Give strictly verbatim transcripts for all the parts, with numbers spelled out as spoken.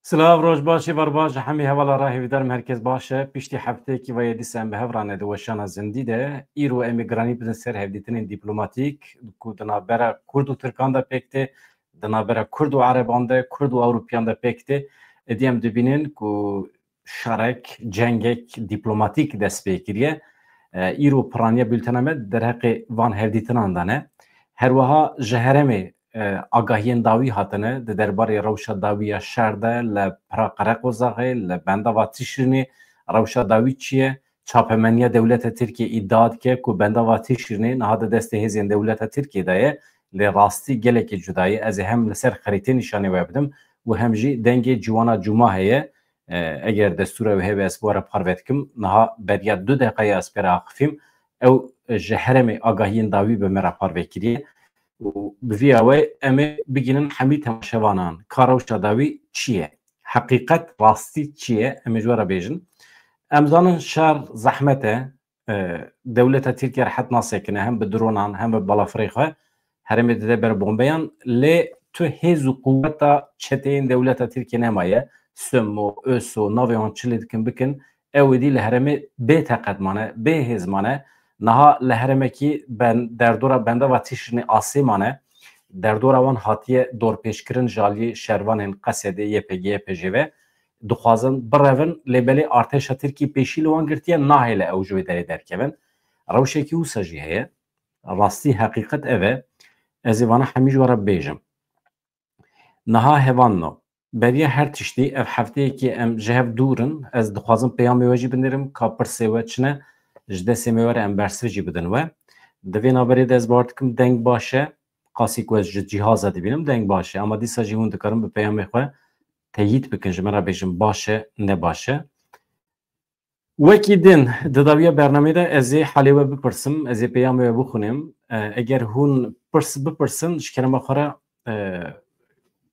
Silav, roj baş, êvar baş ji hemî hevala re hêvîdarim herkes baş e. Piştî hefteyekî ve yê dîsa em bi hev re ne di weşana zindî de. Îro em ê giranî bidin ser hevdîtinên dîplomatîk ku di navbera Kurd û Tirkan de pêk tê, di navbera Kurd û Ereban de, Kurd û Ewropiyan de pêk tê. Êdî em dibînin ku şerek, cengek dîplomatîk dest pê kiriye. E, îro piraniya bültena me derheqê van hevdîtinan de ne. Her wiha ji herêmê, e, agahiyên dawî hatine di derbarê rewşa dawî ya şer de li pira Qereqozaxê, li bendava Tişrînê rewşa dawî çi ye? Çapemeniya dewleta Tirkiyê îdia dike ku bendava Tişrînê niha di destê hêzên dewleta Tirkiyê de ye. Lê rastî gelekî cuda ye. Ez ê hem li ser xerîtê nîşanî we bidim û hem jî dengê ciwana cuma heye. E, eger destûra wê hebe, ez bi we re parve dikim. Niha beriya du deqeyê ez pê re axifîm. Ew, e, ji herêmê agahiyên dawî bi me re parve kiriye. Û bi vî awê em ê bigihînin hemî temaşevanan ka rewşa dawî çi ye? Heqîqet, rastî çi ye? Em ê ji we re bêjin. Em zanin şer zehmet e. E, dewleta Tirkiye rehet nasekine, hem bi dronan, hem bi balafirê xwe herêmê dide ber bombeyan. Lê tu hêz û quweta çeteyên dewleta Tirkiye nemaye. Sumo, ÖSO, navê wan çi lê dikin bikin, ew êdî li herêmê bê teqet mane, bê hêz mane. Niha li herêmekî ben-, derdora bendava Tişrînê asê mane. Derdora wan hatiye dorpêçkirin ji aliyê şervanên Qesedê, Y P G, Y P J ve. Dixwazin birevin, lê belê artêşa Tirkî pêşî li wan girtiye, nahêle ew ji wê derê derkevin. Rewşekî wisa jî heye. Rastî, heqîqet ev e. Ez ê vana hemî ji we re bibêjim. Niha hevalno, beriya her tiştî, ev hefteyekî em ji hev dûr in. Ez dixwazim peyamê we jî binêrim, ka pirsê we çi ne, ji destê me were em bersiv jî bidin we. Di vê navberê de ez bawer dikim deng baş e, qasî ku ez ji cîhaza dibînim deng baş e. Ama dîsa jî hûn dikarin bi peyamê xwe teyît bikin, ji me re bêjin baş e, ne baş e. Wekî din, di dawiya bernameyê de ez ê halê we bipirsim, ez ê peyamê we bixwînim. E, eger hûn pirs bipirsin, ji kerema xwe re, e,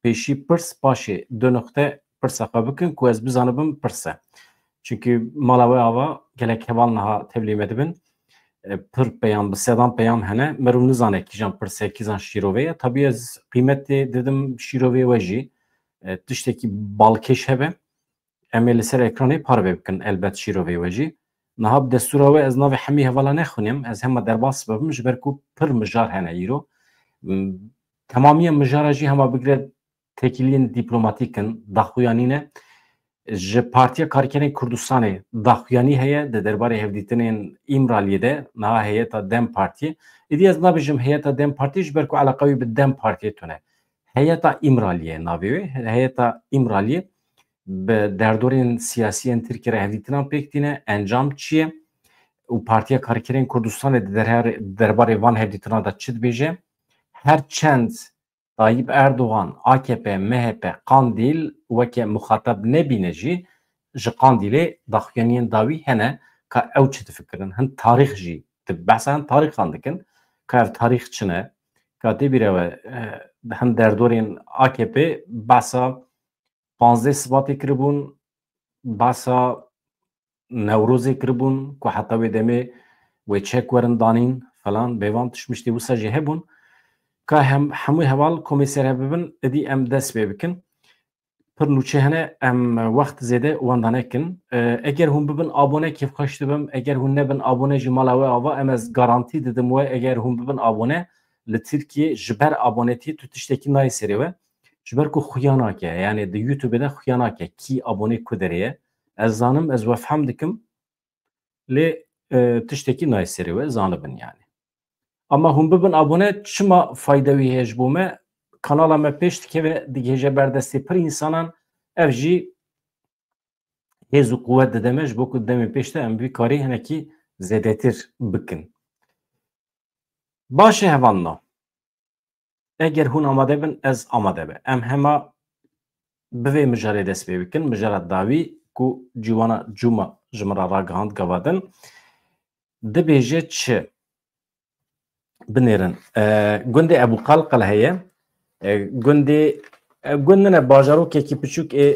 pêşî pirs, paşê du nuqte pirsa xwe bikin ku ez bizanibim pirs e. Çunkî mala we ava gelek heval niha tevlî me dibin. E, pir peyam, bi sedan peyam hene. Merû nizane kîjan pirs e, kîjan şîrove ye. Tabî ez qîmetê didim şîrovê we jî. E, tiştekî balkêş hebe. Em ê li ser ekranê parve bikin, elbet şîrovê we jî. Niha bi destûra we ez navê hemî hevala nexwînim, ez hema derbas bibim, ji ber ku pir mijar hene îro. M-, temamiya mijara jî hema bigire têkiliyên dîplomatîk in, daxuyanî ne. Ji Partiya Karkerên Kurdistanê daxuyanî heye, di derbarê hevdîtinên Îmraliyê de, niha heyeta DEM Partiyê. Êdî ez nabêjim heyeta DEM Partiyê, ji ber ku eleqa wî bi DEM Partiyê tune. Heyeta Îmraliyê navê wê, heyeta Îmraliyê bi derdorên siyasî yên Tirkiyê re hevdîtinan pêk tîne, encam çi ye û Partiya Karkerên Kurdistanê di derher-, derbarê van hevdîtinan de çi dibêje? Her çend Tayyip Erdogan, A K P, M H P, Qandîl weke muxatab nebîne jî, ji Qandîlê daxuyaniyên dawî hene ka ew çi difikirin. Hin tarîx jî, di behsa hin tarîxan dikin, ka ev tarîx çi ne? Ka tê bîra we, eh, hin derdorên A K P behsa panzdeh Sibatê kiribûn, behsa Newrozê kiribûn ku heta wê demê wê çek werin danîn falan, bêvan tişt miştê wisa jî hebûn. Ka hem, hemû heval komê ser hev bibin, êdî em dest pê bikin. Pir nûçe hene, em wext zêde wenda nekin. E, eger hûn bibin abone, kêfxweş dibim. Eger hûn nebin abone jî mala we ava, em ez garantî didim we, eger hûn bibin abone, li Tirkiyê ji ber abonetiyê tu tiştekî nayê serê we. Ji ber ku xuya nake, yani di YouTube de xuya nake, kî abonê ku derê ye. Ez zanim, ez we fehm dikim. Lê, e, tiştekî nayê serê we, zanibin yani. Ama hûn bibin abone, çima fayda wî heye ji bo me? Kanala me pêş dikeve, digihêje ber destê pir însanan, ev jî hêz û quwet dide me, ji bo ku demê pêş de em vî karî hinekî zêdetir bikin. Baş e hevalno. Eger hûn amade bin, ez amade be. Em hema bi vê mijarê dest pê bikin. Mijara dawî ku ciwana cuma ji min re ragihand gava din. Dibêje çi? Binêrin. E, gundê Ebû Qalqal heye. E, gundê, e, gund nine, bajarokekî piçûk ê,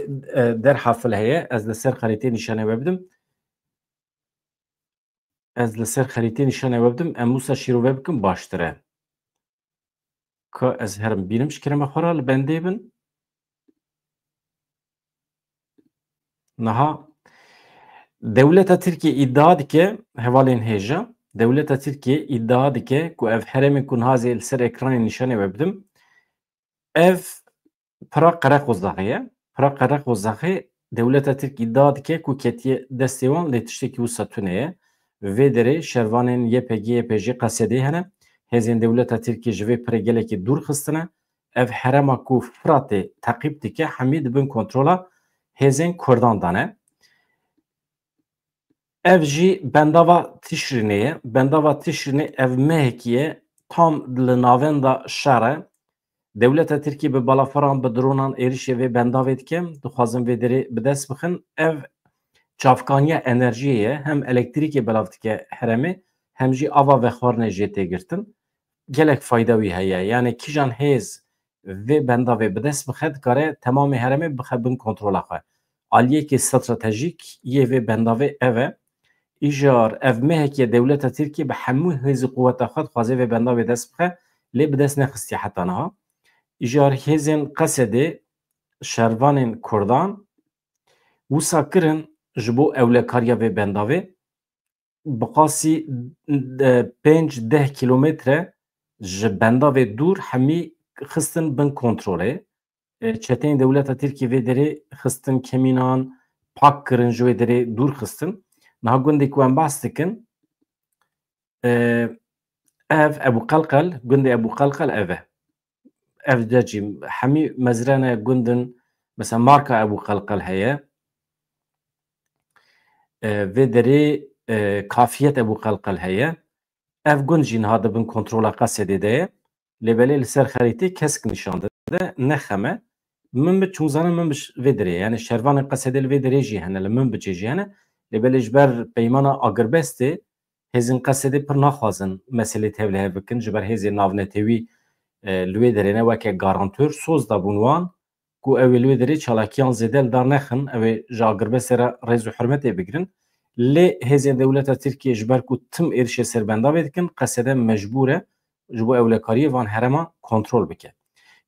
e, Derhafil heye. Ez li ser xerîtê nîşanê we bidim. Ez li ser xerîtê nîşanê we bidim. Em wisa şîrove bikin, baştir e. Ka ez herim bînim ji kerema xwe re, li bendê bin. Niha dewleta Tirkiyê îdia dike, hevalên hêja, dewleta Tirkiyê îdia dike ku ev herêmên ku niha ez ê li ser ekranê nîşanê we bidim, ev pira Qereqozaxê ye. Pira Qereqozaxê dewleta Tirk îdia dike ku ketiye destê wan, lê tiştekî wisa tune ye. Vê derê şervanên Y P G, Y P J, Qesedê hene. Hêzên dewleta Tirkiyê ji vê pirê gelekî dûr xistine. Ev herêma ku Firatê teqîb dike, hemî di bin kontrola hêzên Kurdan de ne. Ev jî bendava Tişrînê ye. Bendava Tişrînê ev mehekî ye, tam li navenda şer e. Dewleta Tirkiyê bi balafiran, bi dronan êrişê vê bendavê dike. Dixwazin vê derê bi dest bixin. Ev çavkaniya enerjiyê ye. Hem elektrîkê belav dike herêmê, hem jî ava vexwarinê jê tê girtin. Gelek fayda wî heye. Yani kîjan hêz vê bendavê bi dest bixe, dikare temamê herêmê bixe bin kontrola xwe. Aliyekê stratejîk yê vê bendavê ev e. Îjar ev mehekê dewleta Tirkiyê bi hemû hêz û quweta xwe dixwaze vê bendavê dest bixe, lê bi dest nexistiye heta niha. Îjar hêzên Qesedê, şervanên Kurdan wisa kirin ji bo ewlekariya vê bendavê, bi qasî, e, pênc deh kîlometre ji bendavê dûr hemî xistin bin kontrolê. E, çeteyên dewleta Tirkiyê vê derê xistin kemînan, pak kirin, ji wê derê dûr xistin. Niha gundê ku em behs dikin, e, ev Ebû Qelqel, gundê Ebû Qelqel ev e. Ev de jî hemî mezrene gundin, mesela marka Ebû Qelqel heye. E, vê derê, e, kafiyet Ebû Qelqel heye. Ev gund jî niha di bin kontrola Qesedê de ye. Lê belê li ser xerîtê kesk nîşan dide, ne xem e. Min bi çûn zanin, min bi ş-, vê derê, yani şervanên Qesedê li vê derê jî hene, li min bicê jî hene. Lê belê ji ber peymana agirbestê hêzên Qesedê pir naxwazin meselê tevlihev bikin, ji ber hêzên navnetewî, e, li wê derê ne, weke garantör soz dabûn wan ku ew ê li wê derê çalakiyan zêde li dar nexin, ew ê ji agirbestê re rêz û hurmetê bigirin. Lê hêzên dewleta Tirkiyê ji ber ku tim êrişê ser bendavê dikin, Qesede mecbûr e ji bo ewlekariyê van herêma kontrol bike.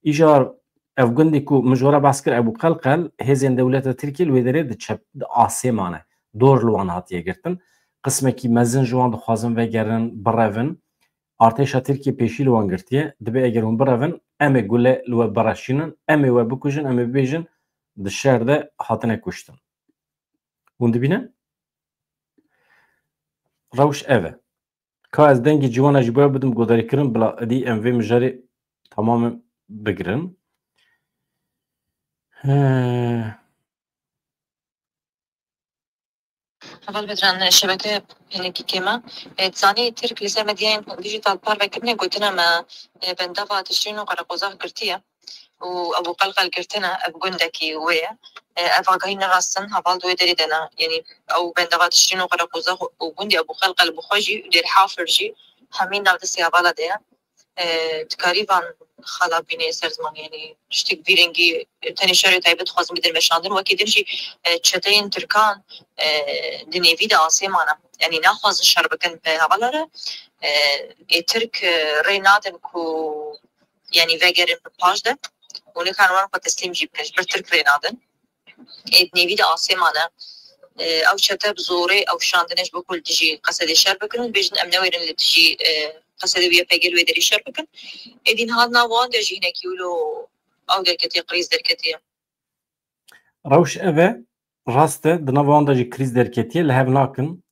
Îcar ev gundê ku min ji we re behs kir, Ebû Qelqel, hêzên dewleta Tirkiyê li wê derê di çep, di asê mane. Dor li wan hatiye girtin. Qismekî mezin ji wan dixwazin vegerin, birevin. Artêşa Tirkiyê pêşî li wan girtiye. Dibê eger hûn birevin, em ê gule li we bireşînin, em ê we bikujin, em ê bibêjin di şer de hatine kuştin. Hûn dibînin? Rewş ev e. Ka ez dengê ciwana jî bo ya bidim guhdarîkirin, bila êdî em vê mijarê tamamê bigirin. He. Heval Bedran, şebeke hinekî kêm e. E, dizanî Tirk li ser medyayên dîjîtal parve kirine, gotine me, e, bendava Tişrîn û Qereqozax girtiye û Ebû Qelqel girtine, ev gundekî wê ye. E, ev agahî ne rast in, heval di wê derê de ne. Yanî ew bendava Tişrîn û Qereqozax û gundê Ebû Qelqel bi xwe jî, Dêr Hafir jî hemî nav destê hevala de ye. E, dikarî van xala bînê ser ziman, yanî tiştek vî rengî, e, tenê şerê taybet dixwazin bidin meşandin. Wekî din jî, e, çeteyên Tirkan, e, di nêvî de asê mane. Yanî naxwazin şer bikin bi hevala re. E, ê Tirk, e, rê nadin ku, yanî vegerin bi paş de. Û nikarin wan xwe teslîm jî bikin. Ji ber Tirk rê nadin. Ê di nêvî de asê mane. E, ew çete bi zorê ew şandine ji bo ku li dijî Qesedê şer bikin û dibêjin, em newêrin li dijî, e, Qesedê û Y P G li wê derê şer bikin. Êdî niha di nav wan de jî hinekî wilo ew derketiye, krîz derketiye. Rewş ev e, rast e, di nav wan de jî krîz derketiye, li hev nakin.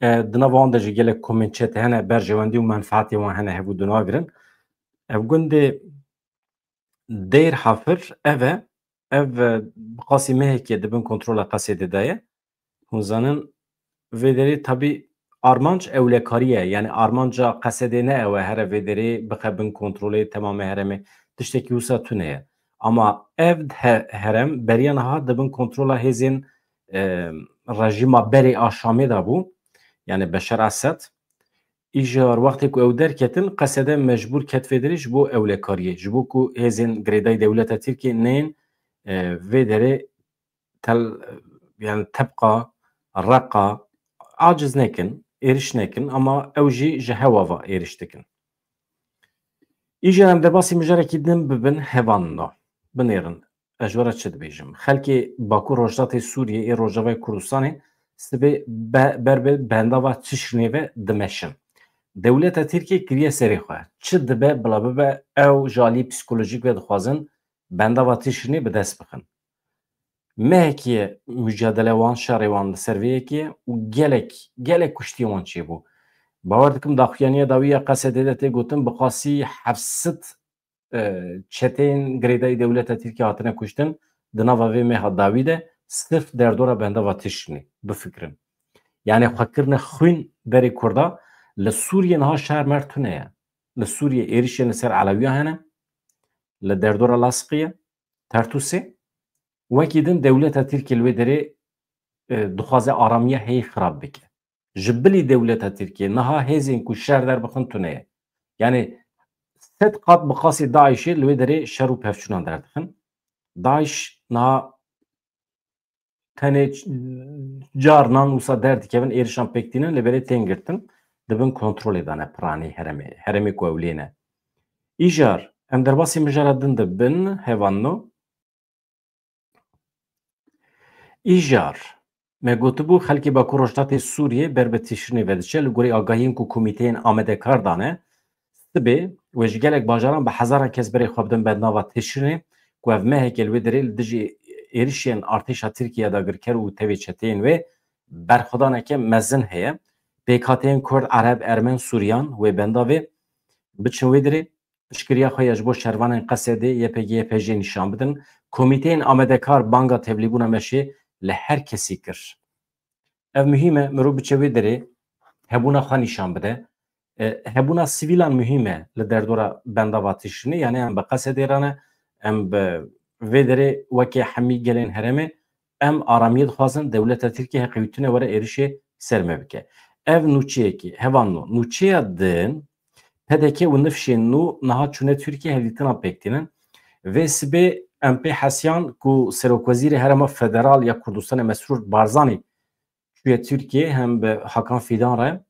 E, di nav wan de jî gelek komên çete hene, berjewendî û menfaetê wan hene, hev û du nagirin. Ev gundê Dêr Hafir ev e. Ev, e, bi qasî mehekê di bin kontrola Qesedê de ye. Hûn zanin, vê derê tabî armanc ewlekarî ye. Yani armanca Qesedê ne ew e, here vê derê bixe bin kontrolê temamê herêmê. Tiştekî wisa tune ye. Ama ev he-, herêm beriya niha di bin kontrola hêzên, e, rejîma berê a Şamê de bû. Yani Beşar Esed. Îjar wextê ku ew derketin, Qesede mecbûr ket vê derê ji bo ewlekariyê, ji bo ku hêzên girêdayî dewleta Tirkiyê nên, e, vê derê tel, yani tebqa, reqa, aciz nekin, êriş nekin, ama ew jî ji hewa ve êriş dikin. Îjar em derbasî mijarekî din bibin, hevanin da binêrin. ez ji we re çi dibêjim? Xelkê Bakur Rojhilatê Sûriyê ê Rojavayê Kurdistanê sibê be-, ber bi bendava Tişrînê ve dimeşin. Dewleta Tirkiyê kiriye serê xwe. Çi dibe bila bibe, ew ji alî psîkolojîk ve dixwazin bendava Tişrînê bi dest bixin. Mehekî ye mucadele wan, şerê wan li ser vê yekê ye û gelek, gelek kuştiyê wan çêbû. Bawer dikim daxuyaniya dawî ya Qesedê de tê gotin, bi qasî heft sed, e, çeteyên girêdayî dewleta Tirkiye hatine kuştin di nava vê meha dawî de, sirf derdora bendava Tişrînê. Bifikirin. Yani xwe kirine xwîn berê Kurda, li Sûriyê niha şer mer tune ye. Li Sûriyê êrişên li ser Elewiya hene, li derdora Lasqiyê, Tertûsê. Wekî din dewleta Tirkiyê li wê derê, e, dixwaze aramiya heyî xirab bike. Ji bilî dewleta Tirkiyê niha hêzên ku şer derbixin tune ye. Yani sed qat bi qasî DAIŞê li wê derê şer û pevçûnan derdixin. DAIŞ niha tenê ç-, carnan wisa derdikevin, êrişan pêk tînin, lê belê tên girtin, di bin kontrolê de ne piranî herêmê, herêmê ku ew lê ne. Îcar, em derbasî mijara din de bin, hevanno. Îcar, me gotibû, xelkê Bakur Rojhilatê Sûriyê ber bi Tişrînê ve diçe, li gorî agahiyên ku komîteyên amadekar dane, sibê wê ji gelek bajaran bi hezaran kes berê xwe bidin bendava Tişrînê, ku ev meheke li wê derê li dijî êrişên artêşa Tirkiye dagirker û tevê çeteyên wê berxwedaneke mezin heye. Pêkhateyên Kurd, Ereb, Ermen, Sûriyan wê bendavê biçin wê derê, piştgiriya xwe ya ji bo şervanên Qesedê, Y P G, Y P J nîşan bidin. Komîteyên amadekar banga tevlîbûna meşê li her kesî kir. Ev muhîm e, mirov biçe wê derê, hebûna xwe nîşan bide. E, hebûna sivîlan muhîm e li derdora bendava Tişrînê, yani em bi Qesedê re ne, em bi vê derê weke hemî gelên herêmê, em aramiyê dixwazin, dewleta Tirkiye heqî wî tune were êrişê ser me bike. Ev nûçeyekî, hevanno, nûçeya din, P D K û Nifşên Nû niha çûne Tirkiye, hevdîtina pêk tînin. Vê sibê em pê hesiyan ku Serokwezîrê Herêma Federal ya Kurdistanê Mesrûr Barzanî çûye Tirkiye, hem bi Hakan Fîdan re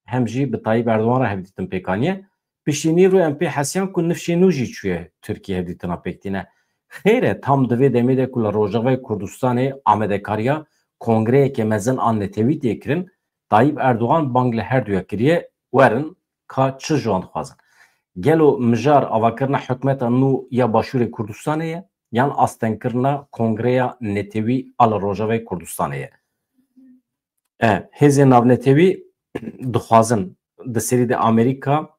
hem jî bi Tayyip Erdogan re hevdîtin pêk aniye. Piştî nîvro em pê hesiyan ku Nifşên Nû jî çûye Tirkiye, hevdîtina pêk tîne. Xêr e, tam di vê demê de ku li Rojavayê Kurdistanê amadekariya kongreyeke mezin a netewî tê kirin, Tayyip Erdogan bang li her duya kiriye, werin ka çi ji wan dixwazin. Gelo mijar avakirina hikûmeta nû ya Başûrê Kurdistanê ye, yan astengkirina kongreya netewî a li Rojavayê Kurdistanê ye? E, hêzên navnetewî dixwazin, di serî de Amerîka,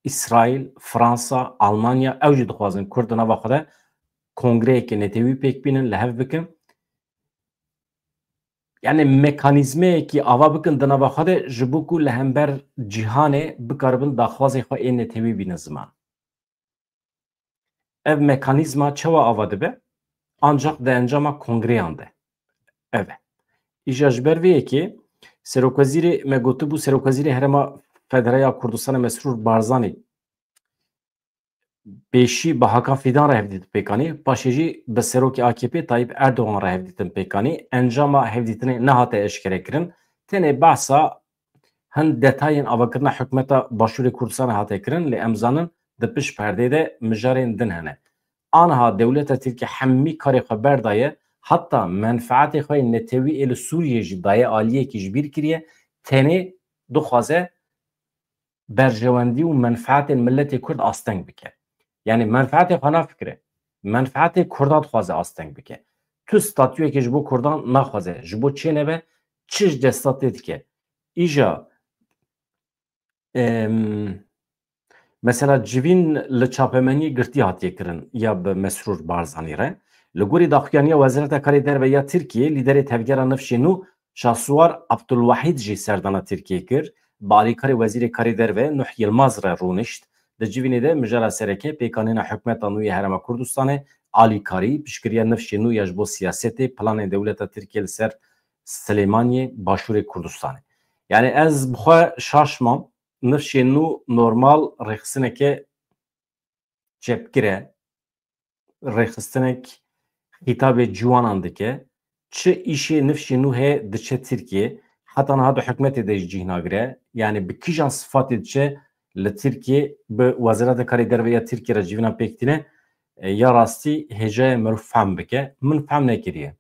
Îsraîl, Fransa, Almanya, ew jî dixwazin Kurd di nava xwe de kongreyeke netewî pêk bînin, li hev bikin. Yani mekanîzmeyekî ava bikin di nava xwe de, ji bo ku li hember cîhanê bikaribin daxwazê xwe ê netewî bînin ziman. Ev mekanîzma çawa ava dibe? Ancak di encama kongreyan de. Ev e. Îja ji ber vê yekê Serokwezîrê, me gotibû, Serokwezîrê Herêma Federal ya Kurdistanê Mesrûr Barzanî pêşî bi Hakan Fîdan re hevdîtin pêk anî, paşê jî bi serokê A K P Tayyip Erdogan re hevdîtin pêk anî. Encama hevdîtinê nehate eşkerekirin. Tenê behsa hin detayên avakirina hikûmeta Başûrê Kurdistanê hate kirin, lê em zanin di pişt perdê de mijarên din hene. Aniha dewleta Tirkî hemî karê xwe berdaye, heta menfeetê xwe yê netewî ê li Sûriyê jî daye aliyekî ji bîr kiriye, tenê dixwaze berjewendî û menfeetên miletê Kurd asteng bike. Yani menfeetê xwe nafikire, menfeetê Kurda dixwaze asteng bike. Tu statuyekê ji bo Kurdan naxwaze, ji bo çê nebe, çi ji desta tê dike. Îja, em, mesela civîn li çapemeniyê girtî hatiye kirin ya bi Mesrûr Barzanî re. Li gorî daxuyaniya Wezareta Karê Derve ya Tirkiyê, lîderê Tevgera Nifşê Nû Şahsuwar Abdulwahîd jî serdana Tirkiyê kir, bi alîkarê Wezîrê Karê Derve Nuh Yilmaz re rûnişt. Di civînê de mijara sereke pêkanîna hikûmeta nû yê Herêma Kurdistanê, alîkarî, piştgiriya Nifşê Nû ya ji bo siyasetê, planên dewleta Tirkiyê li ser Silêmaniyê, Başûrê Kurdistanê. Yani ez bi xwe şaş mam, Nifşê Nû normal rêxistineke çepgir e, rêxistinek xîtabê ciwanan dike. Çi îşê Nifşê Nû heye diçe Tirkiyê, heta niha di hikûmetê de jî cih nagire. Yani bi kîjan sifatê diçe li Tirkiyê bi Wezareta Karê Derve ya Tirkiyê re civîna pêk tîne? e, ya rastî hêjayê mirov fehm bike. Min fehm nekiriye.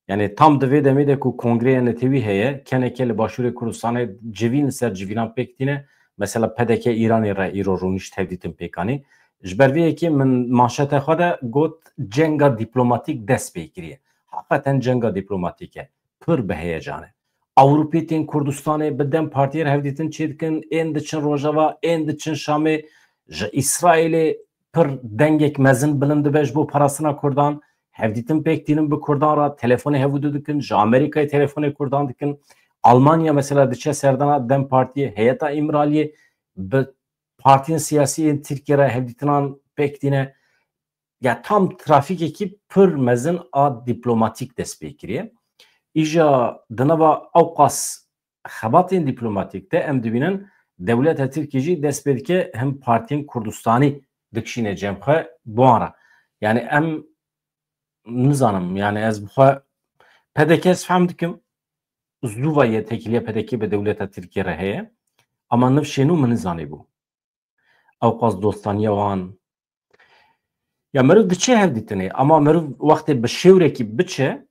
Yani tam di vê demê de ku kongreya netewî heye, keneke li Başûrê Kurdistanê civîn li ser civînan pêk tîne. Mesela P D K Îranê re îro rûnişt hevdîtin pêk anî. Ji ber vê yekê min manşeta xwe de got, cenga dîplomatîk dest pê kiriye. Heqeten cenga dîplomatîk e. Pir bi heyecan e. Ewropî tên Kurdistanê, bi DEM Partiyê re hevdîtin çêdikin, ên diçin Rojava, ên diçin Şamê, ji Îsraîlê pir dengek mezin bilind dibe ji bo parastina Kurdan, hevdîtin pêk tînin bi Kurdan re, telefonê hevûdu dikin, ji Amerîkayê telefonê Kurdan dikin. Almanya mesela diçe serdana DEM Partiyê, heyeta Îmraliyê bi partiyên siyasî yên Tirkiye re hevdîtinan pêk tîne. Ya tam trafîkekî pir mezin a dîplomatîk dest pê kiriye. Îja di nava ewqas xebatên dîplomatîk de em dibînin dewleta Tirkî jî dest pê dike him partiyên Kurdistanî dikişîne cem xwe bi wan re. Yani em nizanim, yani ez bi xwe P D K ez fehm dikim, zû ve yê têkiliya P D K bi dewleta Tirkî re heye. Ama nifşê nû min nizanîbû. Ewqas dostaniya wan. Ya meriv diçe hevdîtinê, ama meriv wextê bi şêwrekî biçe,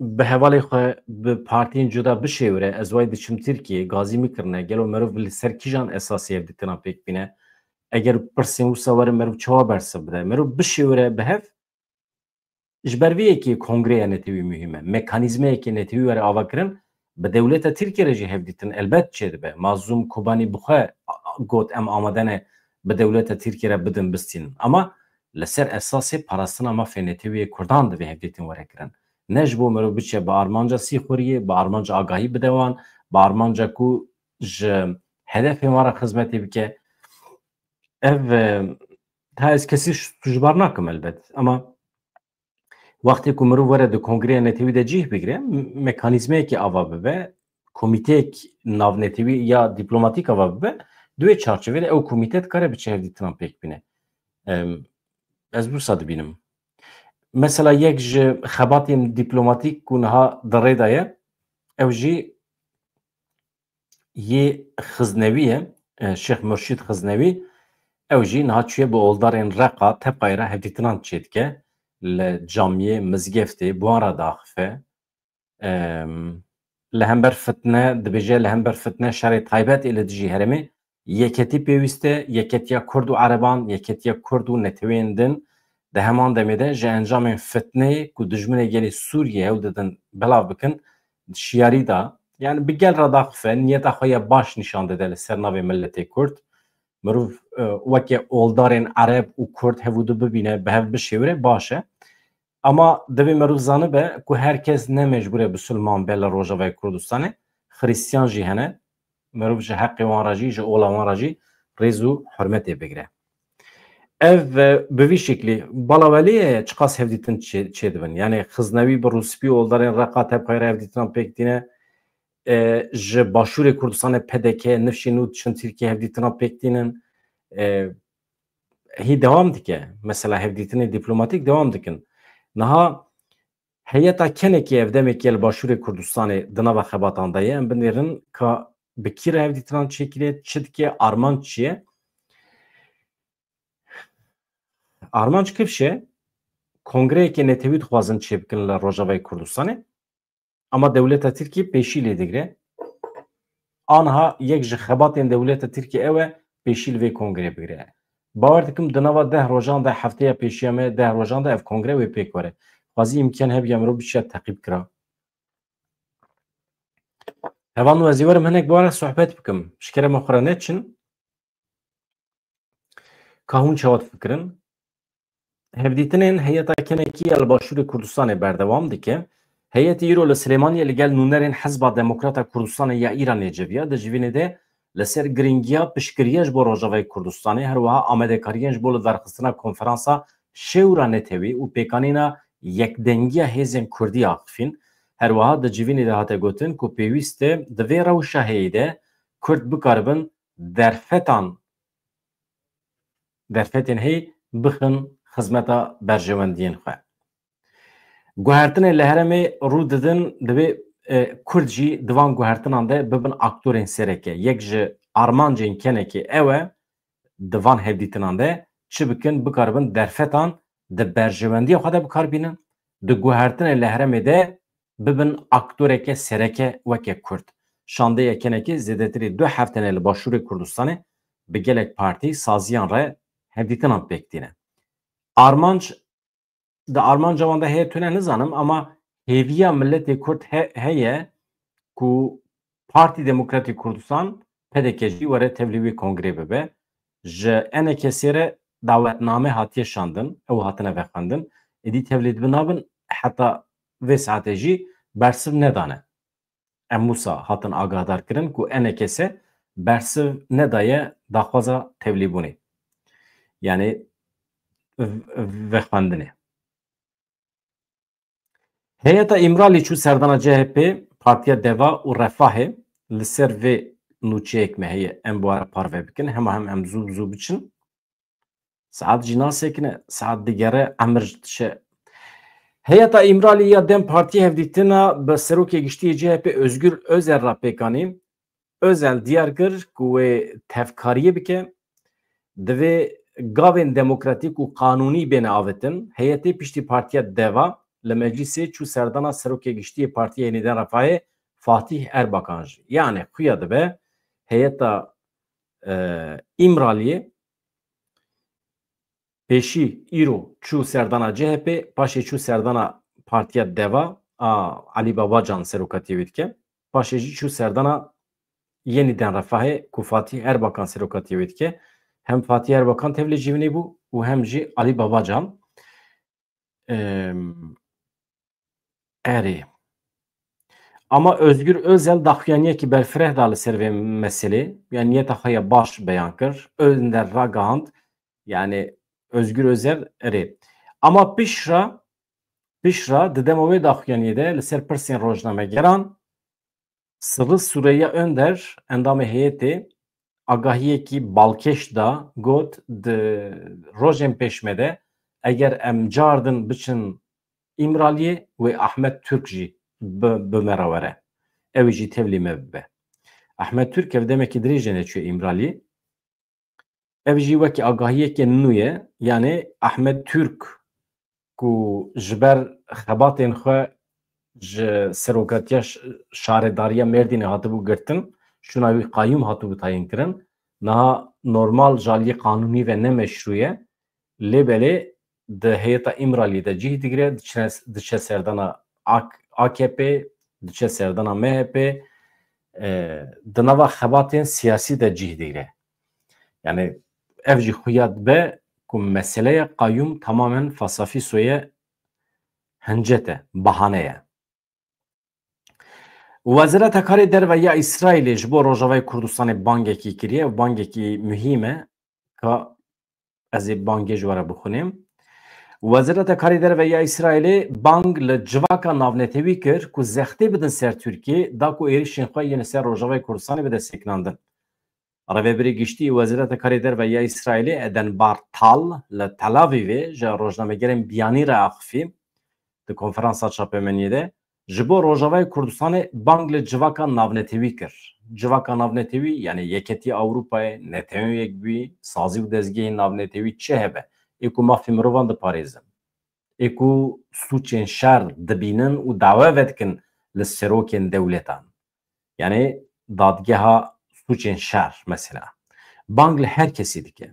bi hevalê xwe, bi partiyên cuda bişêwire, ez way diçim Tirkiyê, gazî min kirine, gelo meriv li ser kîjan esasî hevdîtina pêk bîne? Eger pirsên wisa werin meriv çawa bersiv bide? Meriv bişêwire bi hev, ji ber vê yekê kongreya netewî muhîm e. Mekanîzmayekê netewî were avakirin, bi dewleta Tirkiyê re jî hevdîtin elbet çêdibe. Mazlûm Kobanî bi xwe got, em amade ne bi dewleta Tirkiyê re bidin bistînin. Ama li ser esasê parastina mafê netewî yê Kurdan divê hevdîtin were kirin. Ne ji bo mirov biçe bi armanca sîxuriyê, bi armanca agahî bide wan, bi armanca ku ji hedefên wan re xizmetê bike. Ev, e, ta ez kesî tujbar nakim elbet. Ama wextê ku mirov were di kongreya netewî de cih bigire, m-, mekanîzmeyekê ava bibe, komîteyek navnetewî ya dîplomatîk ava bibe, di wê çarçovê de ew komîte dikare biçe hevdîtinan pêk bîne. Em, ez wisa dibînim. Mesela yek ji xebatên dîplomatîk ku niha di rê de ye, ew jî yê Xiznewî ye, e, Şêx Murşîd Xiznewî, ew jî niha çûye bi oldarên Reqa, Tepayê re hevdîtinan çêdike, li camiyê, mizgeftê, bi wan re diaxife. Em, li hember fitne, dibêje, li hember fitne şerê taybet ê li dijî herêmê yeketî pêwîst e, yeketiya Kurd û Ereban, yeketiya Kurd û neteweyên din, di heman demê de ji encamên fitneyê ku dijminê gelê Sûriyê hewl didin belav bikin, şiyarî da. Yani bi gel re daxife, niyeta xwe ya baş nîşan dide li ser navê miletê Kurd. Mirov, e, weke oldarên Ereb û Kurd hev û du bibîne, bi hev bişêwire baş e. Ama divê mirov zanibe ku her kes ne mecbûr e bisilman be li Rojavayê Kurdistanê. Xristiyan jî hene. Mirov ji heqê wan re jî, ji ola wan re jî rêz û hurmetê bigire. Ev, e, bi vî şeklî bala welê ye, çiqas hevdîtin çê-, çêdibin. Yani Xiznewî bi rûspî oldarên Reqa Tepayê re hevdîtinan pêk tîne. E, ji Başûrê Kurdistanê P D K, nifşên nû diçin Tirkiye hevdîtinan pêk tînin. E, hî dewam dike. Mesela hevdîtinê dîplomatîk dewam dikin. Niha heyeta kenekê ev demekê li Başûrê Kurdistanê di nava xebatan de ye. Em binêrin ka bi kî re hevdîtinan çêkiriye, çi dike, armanc çi ye? Armanc kifş e, kongreyeke netewî dixwazin çêbikin li Rojavayê Kurdistanê. Ama dewleta Tirkiyê pêşî lê digire. Aniha yek ji xebatên dewleta Tirkiyê ew e, pêşî li vê kongreyê bigire. Bawer dikim di nava deh rojan de, hefteya pêşiya me deh rojan de ev kongre wê pêk were. Xwazî îmkan hebiya mirov biçiya teqîb kira. Hevalno, ez ê werim hinek bi wan re sohbet bikim. Ji kerema xwe re neçin. Ka hûn çawa difikirin? Hevdîtinên heyeta kenekî ya li Başûrê Kurdistanê berdewam dike. Heyetê îro li Silêmaniyê li gel nûnerên Hizba Demokrata Kurdistanê ya Îranê civiya. Di civînê de li ser girîngiya piştgiriya ji bo Rojavayê Kurdistanê, her wiha amadekariyên ji bo lidarxistina konferansa şêwra netewî û pêkanîna yekdengiya hêzên Kurdî axifîn. Her wiha di civînê de hate gotin ku pêwîst e di vê rewşa heyî de Kurd bikaribin derfetan, derfetên heyî bixin xizmeta berjewendiyên xwe. Guhertinên li herêmê rû didin, divê, e, Kurd jî di van guhertinan de bibin aktorên sereke. Yek ji armancên kenekê ew e, di van hevdîtinan de çi bikin, bikaribin derfetan di berjewendiya xwe de bikar bînin, di guhertinê li herêmê de bibin aktoreke sereke weke Kurd. Şandê yekenekê zêdetirî du hefte ne li Başûrê Kurdistanê bi gelek partî saziyan re hevdîtinan pêk tîne. Armanc, di armanca wan de heye tune nizanim, ama hêviya miletê Kurd he-, heye ku Partî Demokratîk Kurdistan, P D K jî were tevlî wî kongrê bibe. Ji E N K S re dawetname hatiye şandin, ew hatine vexwendin. Êdî tevlî dibin nabin, heta vê saetê jî bersiv nedane. Em wisa hatin agahdar kirin ku E N K S bersiv nedaye daxwaza tevlîbûnê. Yani v-, vexwendinê. Heyeta Îmralî çû serdana C H P, Partiya Deva û Refahê. Li ser vê nûçeyek me heye, em bi we re parve bikin. Hema hem em zû bi zû biçin. Saet jî nasekine, saet digere, emir jî dişe. Heyeta Îmralî ya DEM Partî hevdîtina bi Serokê Giştî yê C H P Özgür Özel re pêk anî. Özel diyar kir ku wê tevkariyê bike, divê gavên demokratîk û qanûnî bêne avêtin. Heyetê piştî Partiya Deva li meclîsê çû serdana Serokê Giştî yê Partiya Yenîden Refahê Fatîh Erbakan jî. Yani xuya dibe heyeta, e, Îmraliyê pêşî îro çû serdana C H P, paşê çû serdana Partiya Deva a Elî Babacan serokatiyê wê dike. Paşê jî çû serdana Yenîden Refahê ku Fatîh Erbakan serokatiyê wê dike. Hem Fatîh Erbakan tevlê civînê bû û hem jî Elî Babacan. Em, erê. Ama Özgür Özel daxuyaniyekî berfireh da li ser vê meselê. Yani niyeta xwe ya baş beyan kir. Önder ragihand, yani Özgür Özel erê. Ama pişra, pişra di dema wê daxuyaniyê de li ser pirsên rojnamegeran, Sırrı Süreyya Önder, endamê heyetê, agahiyekî balkêş da, got, di rojên pêşme de eger em cardin biçin Îmraliyê, wê Ahmet Türk jî bi, bi me re were. Ew jî tevlî me bibe. Ahmet Türk ev demekî dirêj e neçûye Îmraliyê. Ev jî wekî agahiyeke nû ye. Yani Ahmet Türk ku ji ber xebatên xwe ji serokatiya ş-, şaredariya Mêrdînê hatibû girtin, şûna wî qayûm hatibû tayîn kirin. Niha normal ji aliyê qanûnî ve ne meşrû ye. Lê belê di heyeta Îmralî de cih digire, diçe, diçe serdana A K P, diçe serdana M H P, e, di nava xebatên siyasî de cih digire. Yani ev jî xuya dibe ku meseleya qayûm tamamen fasafîso ye, hincet e, bahane ye. Wezareta Karê Derve ya Îsraîlê ji bo Rojavayê Kurdistanê bangekî kiriye û bangekî muhîm e, ka ez ê bangê ji we re bixwînim. Wezareta Karê Derve ya Îsraîlê bang li civaka navnetewî kir ku zextê bidin ser Tirkiyê, da ku êrişên xwe yên li ser Rojavayê Kurdistanê bide sekinandin. Rêvebirê Giştî yê Wezareta Karê Derve ya Îsraîlê Eden Bartal li Tel Avîvê ji rojnamegerên biyanî re axifî, di konferansa çapemeniyê de ji bo Rojavayê Kurdistanê bang li civaka navnetewî kir. Civaka navnetewî, yani Yeketiya Ewropayê, Netewên Yekbûyî, sazî û dezgehên navnetewî çi hebe, ê ku mafê mirovan diparêzin, ê ku sûcên şer dibînin û dawe vedikin li serokên dewletan. Yani dadgeha sûcên şer mesela. Bang li her kesî dike.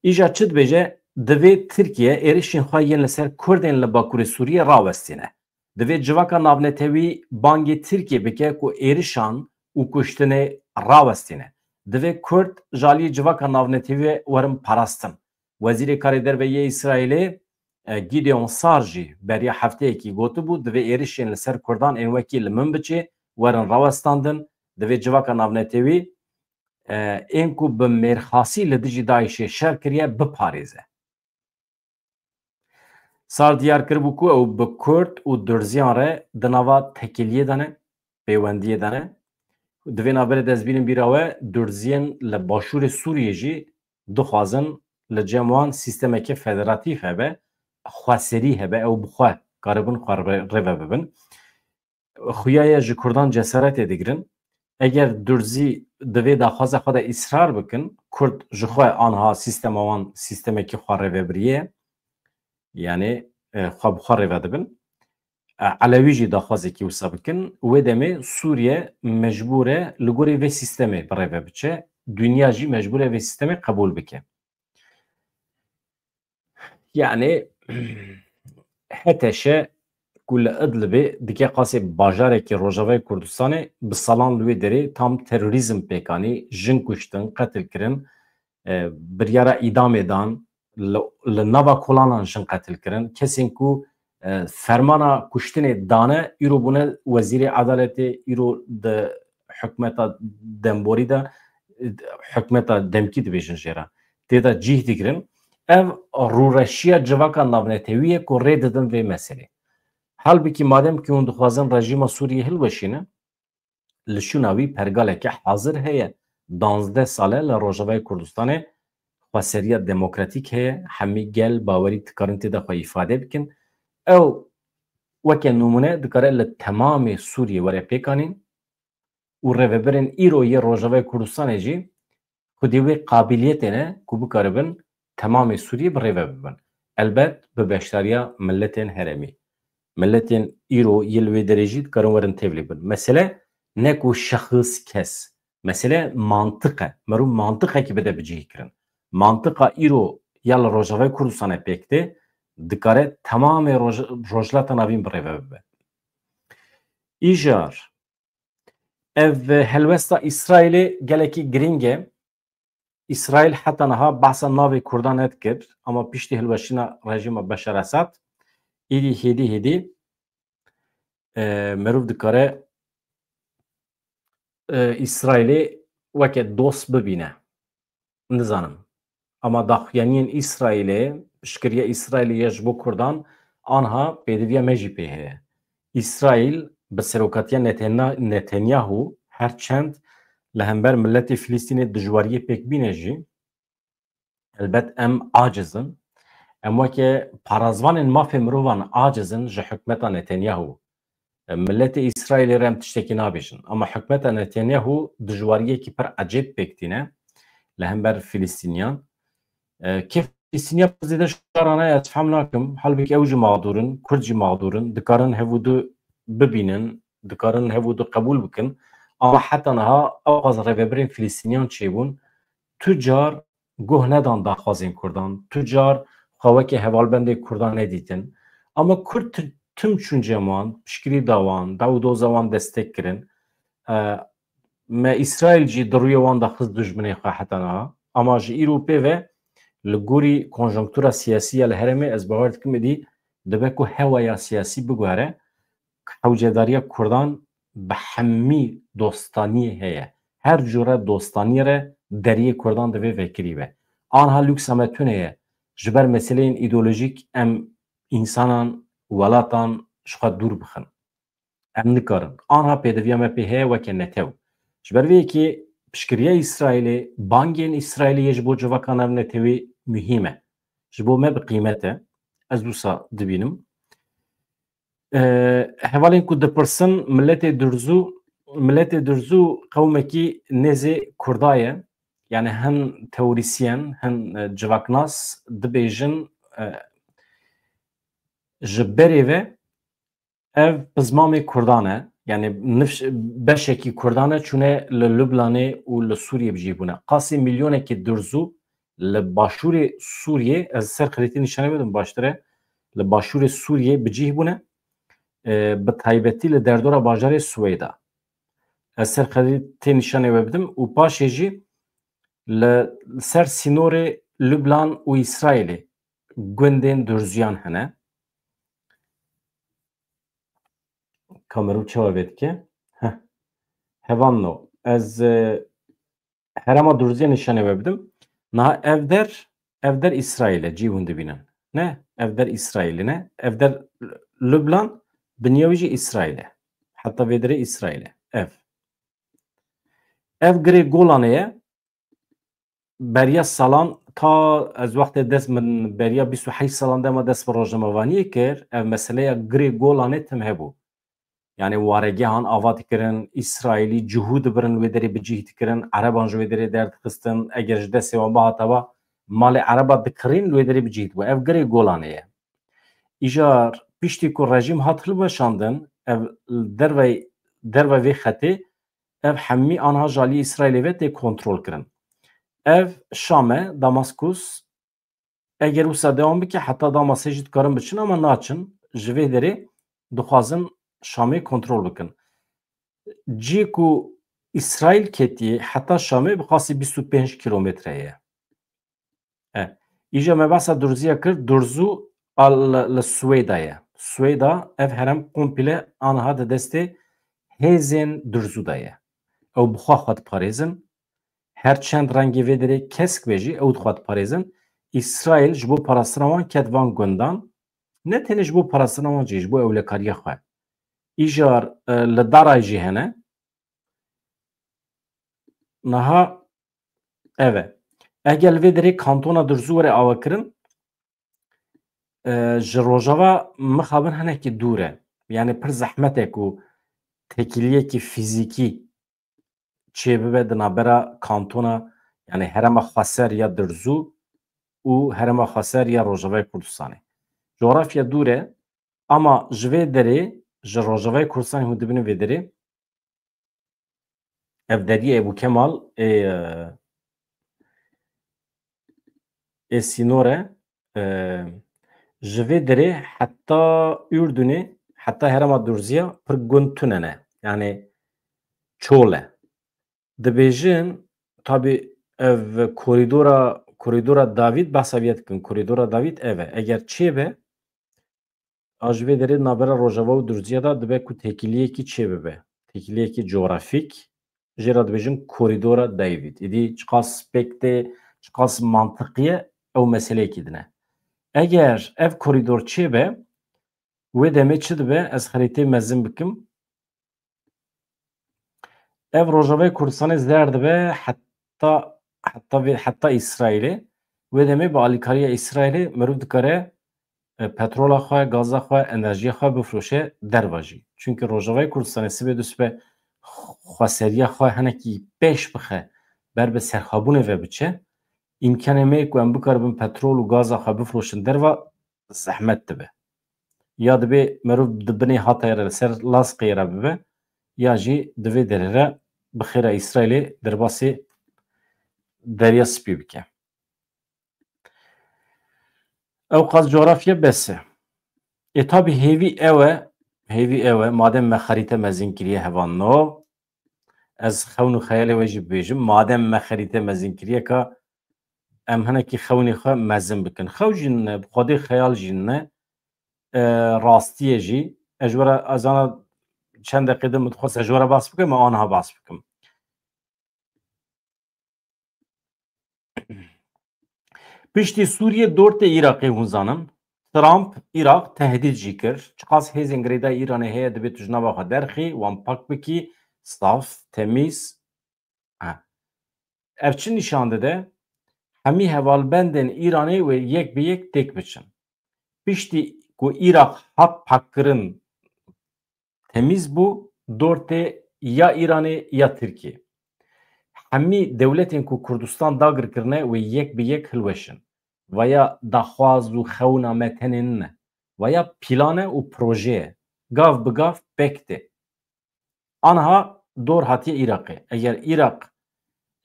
Îja çi dibêje, divê Tirkiye êrişên xwe yên li ser Kurdên li Bakurê Sûriyê rawestîne. Divê civaka navnetewî bangê Tirkiyê bike ku êrişan û kuştinê rawestîne. Divê Kurd ji aliyê civaka navnetewî werin parastin. Wezîrê Karê Derve yê Îsraîlê, e, Gideon Sar jî beriya hefteyekî gotibû, divê êrişên li ser Kurdan ên wekî li Minbiçê werin rawestandin, divê civaka navnetewî, e, ên ku bi mêrxasî li dijî DAIŞê şer kiriye, biparêze. Sar diyar kiribû ku ew bi Kurd û Durziyan re di nava tekiliyê de ne, pêwendiyê de ne. Di vê navberê de ez bînim bîra we, Durziyên li başûrê Sûriyê jî dixwazin li cem wan sîstemeke federatîf hebe, xweserî hebe, ew bi xwe karibin xwe rê-, rêve bibin. Xuya ye ji Kurdan cesaretê digirin. Eger Durzî di vê daxwaza xwe de îsrar bikin, Kurd ji xwe anha sîstema wan sîstemekî xwe rêvebiriyê ye, yanî, e, xwe bi xwe rêve dibin. E, Elewî jî daxwazekî wisa bikin, wê demê Sûriye mecbûr e li gorî vê sîstemê bi rêve biçe, dinya jî mecbûr e vê sîstemê qebûl bike. Yanî, H T Ş ku li Idlibê dike qasê bajarekî Rojavayê Kurdistanê, bi salan li wê derê tam terorîzm pêk anî, jin kuştin, qetil kirin, e, biryara îdamê dan, li, li nava kolanan jin qetil kirin. Kesên ku, e, fermana kuştinê dane, îro bûne wezîrê edaletê, îro di hikûmeta demborî de, e, hikûmeta demkî dibêjin jê re. Tê de cih digirin. Ev rûreşiya civaka navnetewî ye ku rê didin vê meselê. Halbikî madem ku hûn dixwazin rejîma Sûriyê hilweşînin, li şûna wî pergaleke hazir heye. Danzdeh sal e li Rojavayê Kurdistanê xweseriya demokratîk heye. Hemî gel bawerî dikarin tê de xwe îfade bikin. Ew weke nimûne dikare li temamê Sûriyê were pêkanîn û rêvebirên îro yê Rojavayê Kurdistanê jî xwedî wê qabiliyetê ne ku bikaribin temamê Sûriyê bi rêve bibin. Elbet bi beşdariya miletên herêmî. Miletên îro yê li wê derê jî dikarin werin tevlî bin. Mesele ne ku şexs, kes. Mesele mantiq e. Meriv mantiqekî bide bicihîkirin. Mantiqa îro ya li Rojavayê Kurdistanê pêk tê, dikare temamê Roj-, Rojhilata Navîn bi rêve bibe. Îjar, ev helwesta Îsraîlê gelekî girîng e. Îsraîl heta niha behsa navê Kurdan nedikir, ama piştî hilweşîna rejîma Beşar Esad, îdî hêdî hêdî, e, meriv dikare, e, Îsraîlê weke dost bibîne. Nizanim. Ama daxuyaniyên Îsraîlê, piştgiriya Îsraîlê ye ji bo Kurdan, anha pêdiviya me jî pê heye. Îsraîl bi serokatiya Netena-, Netanyahu, her çend li hember miletê Filistînê dijwariyê pêk bîne jî, elbet em aciz in. Em weke parazvanên mafê mirovan aciz in ji hikûmeta Netanyahu. Miletê Îsraîlê re em tiştekî nabêjin. Ama hikûmeta Netanyahu dijwariyekî pir ecêb pêk tîne li hember Filistîniyan. E, kê Filistîniya pir zêde şara ne, ez fehm nakim. Halbikî ew jî mexdûr in, Kurd jî mexdûr in. Dikarin hev û du bibînin, dikarin hev û du qebûl bikin. Ama heta niha ewqas rêvebirên Filistîniyan çêbûn. Tu car guh nedan daxwazên Kurdan. Tu car xwe weke hevalbendê Kurdan nedîtin. Ama Kurd ti-, tim çûn cem wan, piştgirî da wan, daw û doza wan destek kirin. E, me Îsraîl jî di rûyê wan de xist dijminê xwe heta niha. Ama ji îro pê ve li gorî konjonktura siyasî ya li herêmê ez bawer dikim êdî dibe ku hewaya siyasî biguhere. Hewcedariya Kurdan bi hemî dostaniyê heye. Her cure dostaniyê re deriyê Kurdan divê vekirî be. Anha lûksa me tune ye. Ji ber meseleyên îdeolojîk em însanan, welatan ji xwe dûr bixin. Em nikarin. Anha pêdiviya me pê heye weke netew. Ji ber vê yekê piştgiriya Îsraîlê, bangên Îsraîlê yê ji bo civaka navnetewî muhîm e. Ji bo me bi qîmet e. Ez wisa dibînim. E, hevalên ku dipirsin, miletê Durzû, miletê Durzû qewmekî nêzê Kurda ye. Yani hin teorîsyen, hin, e, civaknas dibêjin, e, ji berê ve ev pizmamê Kurdan e. Yani nifş-, beşekî Kurdan e, çûne li Lubnanê û li Sûriyê bi cih bûne. Qasî milyonekî Durzû li başûrê Sûriyê, ez ser xerîtê nîşanê bidim baştir e, li başûrê Sûriyê bi cih bûne, e, bi taybetî li derdora bajarê Swêda. Ez ser xerîtê nîşanê we bidim û paşê jî li ser sînorê Lubnan û Îsraîlê gundên Durziyan hene. Kamera çawa vê dike? Heh. Hevanno. Ez, e, herêma Durziyê nîşanê we bidim. Niha ev der, ev der Îsraîl e, cî hûn dibînin. Ne? Ev der Îsraîlê ne? Ev der Lubnan, binya wî jî Îsraîl e. Heta vê derê Îsraîl e. Ev. Ev girê Golanê ye. Beriya salan, ta ez wextê dest min beriya bîst û heşt salan dema dest bi rojnamevaniyê kir, ev meseleya girê Golanê tim hebû. Yani waregehan ava dikirin, Îsraîlî cihû dibirin wê derê bi cih dikirin, Ereban ji wê derê derdixistin, eger ji destê wan bihataba, malê Ereba dikirîn li wê derê bi cih dibû. Ev girê Golanê ye. Îcar piştî ku rejîm hat hilweşandin, ev dervey, derve vê xetê, ev hemî anha ji alî Îsraîlê ve tê kontrol kirin. Ev Şam e, Damaskus, eger wisa dewam bike, heta Damasê jî dikarin biçin, ama naçin. Ji vê derê dixwazin Şamê kontrol bikin. Cî ku Îsraîl ketiye heta Şamê bi qasî bîst û pênc kîlometre ye. E, îja me behsa Durzî ya kir, Durzû a li, li Swêda ye. Swêda ev herem komple aniha di destê hêzên Durzû de ye. Ew bi xwe xwe diparêzin. Her çend rengê vê derê kesk be jî ew di xwe diparêzin. Îsraîl ji bo parastina wan ket van gundan. Ne tenê ji bo parastina wan jî, ji bo ewlekariya xwe. Îjar, e, li Daray jî hene. Niha ev e. Eger li vê derê kantona Durzû were avakirin, e, ji Rojava mixabin hinekî dûr e. Yani pir zehmet e ku têkiliyekî fîzîkî çêbibe di navbera kantona, yani herêma xweser ya Durzû û herêma xweser ya Rojavayê Kurdistanê. Coğrafya dûr e, ama ji vê derê, ji Rojavayê Kurdistanê hûn dibînin vê derê, ev deriyê Ebû Kemal ê, ê sînor e, e, ji vê derê heta Urdunê, heta herêma Durzî ya pir gund tune ne. Yani çol e. Dibêjin, tabî ev koridora, koridora Dawîd, behsa vê dikin, koridora Dawîd ev e. Eger çêbe, a ji vê derê navbera Rojava û Durzî ya de dibe ku têkiliyekî çêbibe. Têkiliyekî coğrafîk, jê re dibêjin koridora Dawîd. Îdî çiqas pêk tê, çiqas mantiqî ye, ew meseleyekî din e. Eger ev koridor çêbe, wê demê çi dibe? Ez xerîteyê mezin bikim. Ev Rojavayê Kurdistanê zer dibe heta, heta vê, heta Îsraîlê. Wê demê bi alîkariya Îsraîlê mirov dikare, e, petrola xwe, gaza xwe, enerjiya xwe bifroşe derva jî. Çunke Rojavayê Kurdistanê sibê du sibe xweseriya xwe hinekî pêş bixe, ber bi serxwebûnê ve biçe, îmkanê me ye ku em bikaribin petrol û gaza xwe bifroşin derva, zehmet dibe. Ya dibê merov di binê hatayê re li ser Lazqê re bibe, ya jî di vê derê re bi xêra Îsraîlê derbasê Derya Spî bike. Ew qas coğrafya bes e. Ê tabî hêvî ew e, hêvî ew e, madem me xerîte mezin kiriye hevalno, ez xewn û xeyalê we jî bibêjim, madem me xerîte mezin kiriye ka em hinekî xewnê xwe mezin bikin. Xew jî ne, bi xwedê xeyal jî ne, e, rastiyê jî. Ez ji we re, ez ana çend deqê din min dixwest ez ji we re behs bikim, me aniha behs bikim. Piştî Sûriyê dortê Iraqê hûn zanin. Trump Iraq tehdît jî kir. Çiqas hêzên girêdayî Îranê heye, dibê tu ji nava xwe derxî, wan pak bikî, saf, temîz. Ha. Ev çi nîşan dide? Hemî hevalbendên Îranê wê yek bi yek têk biçin. Piştî ku Iraq hat pakkirin, temîz bû, dortê ya Îranê ya Tirkiyê. Hemî dewletên ku Kurdistan dagir kirine wê yek bi yek hilweşin. Vaya daxwaz û xewna me tenê nine. Vaya plan e û proje ye. Gav bi gav pêk tê. Aniha dor hatiye Iraqê. Eger Iraq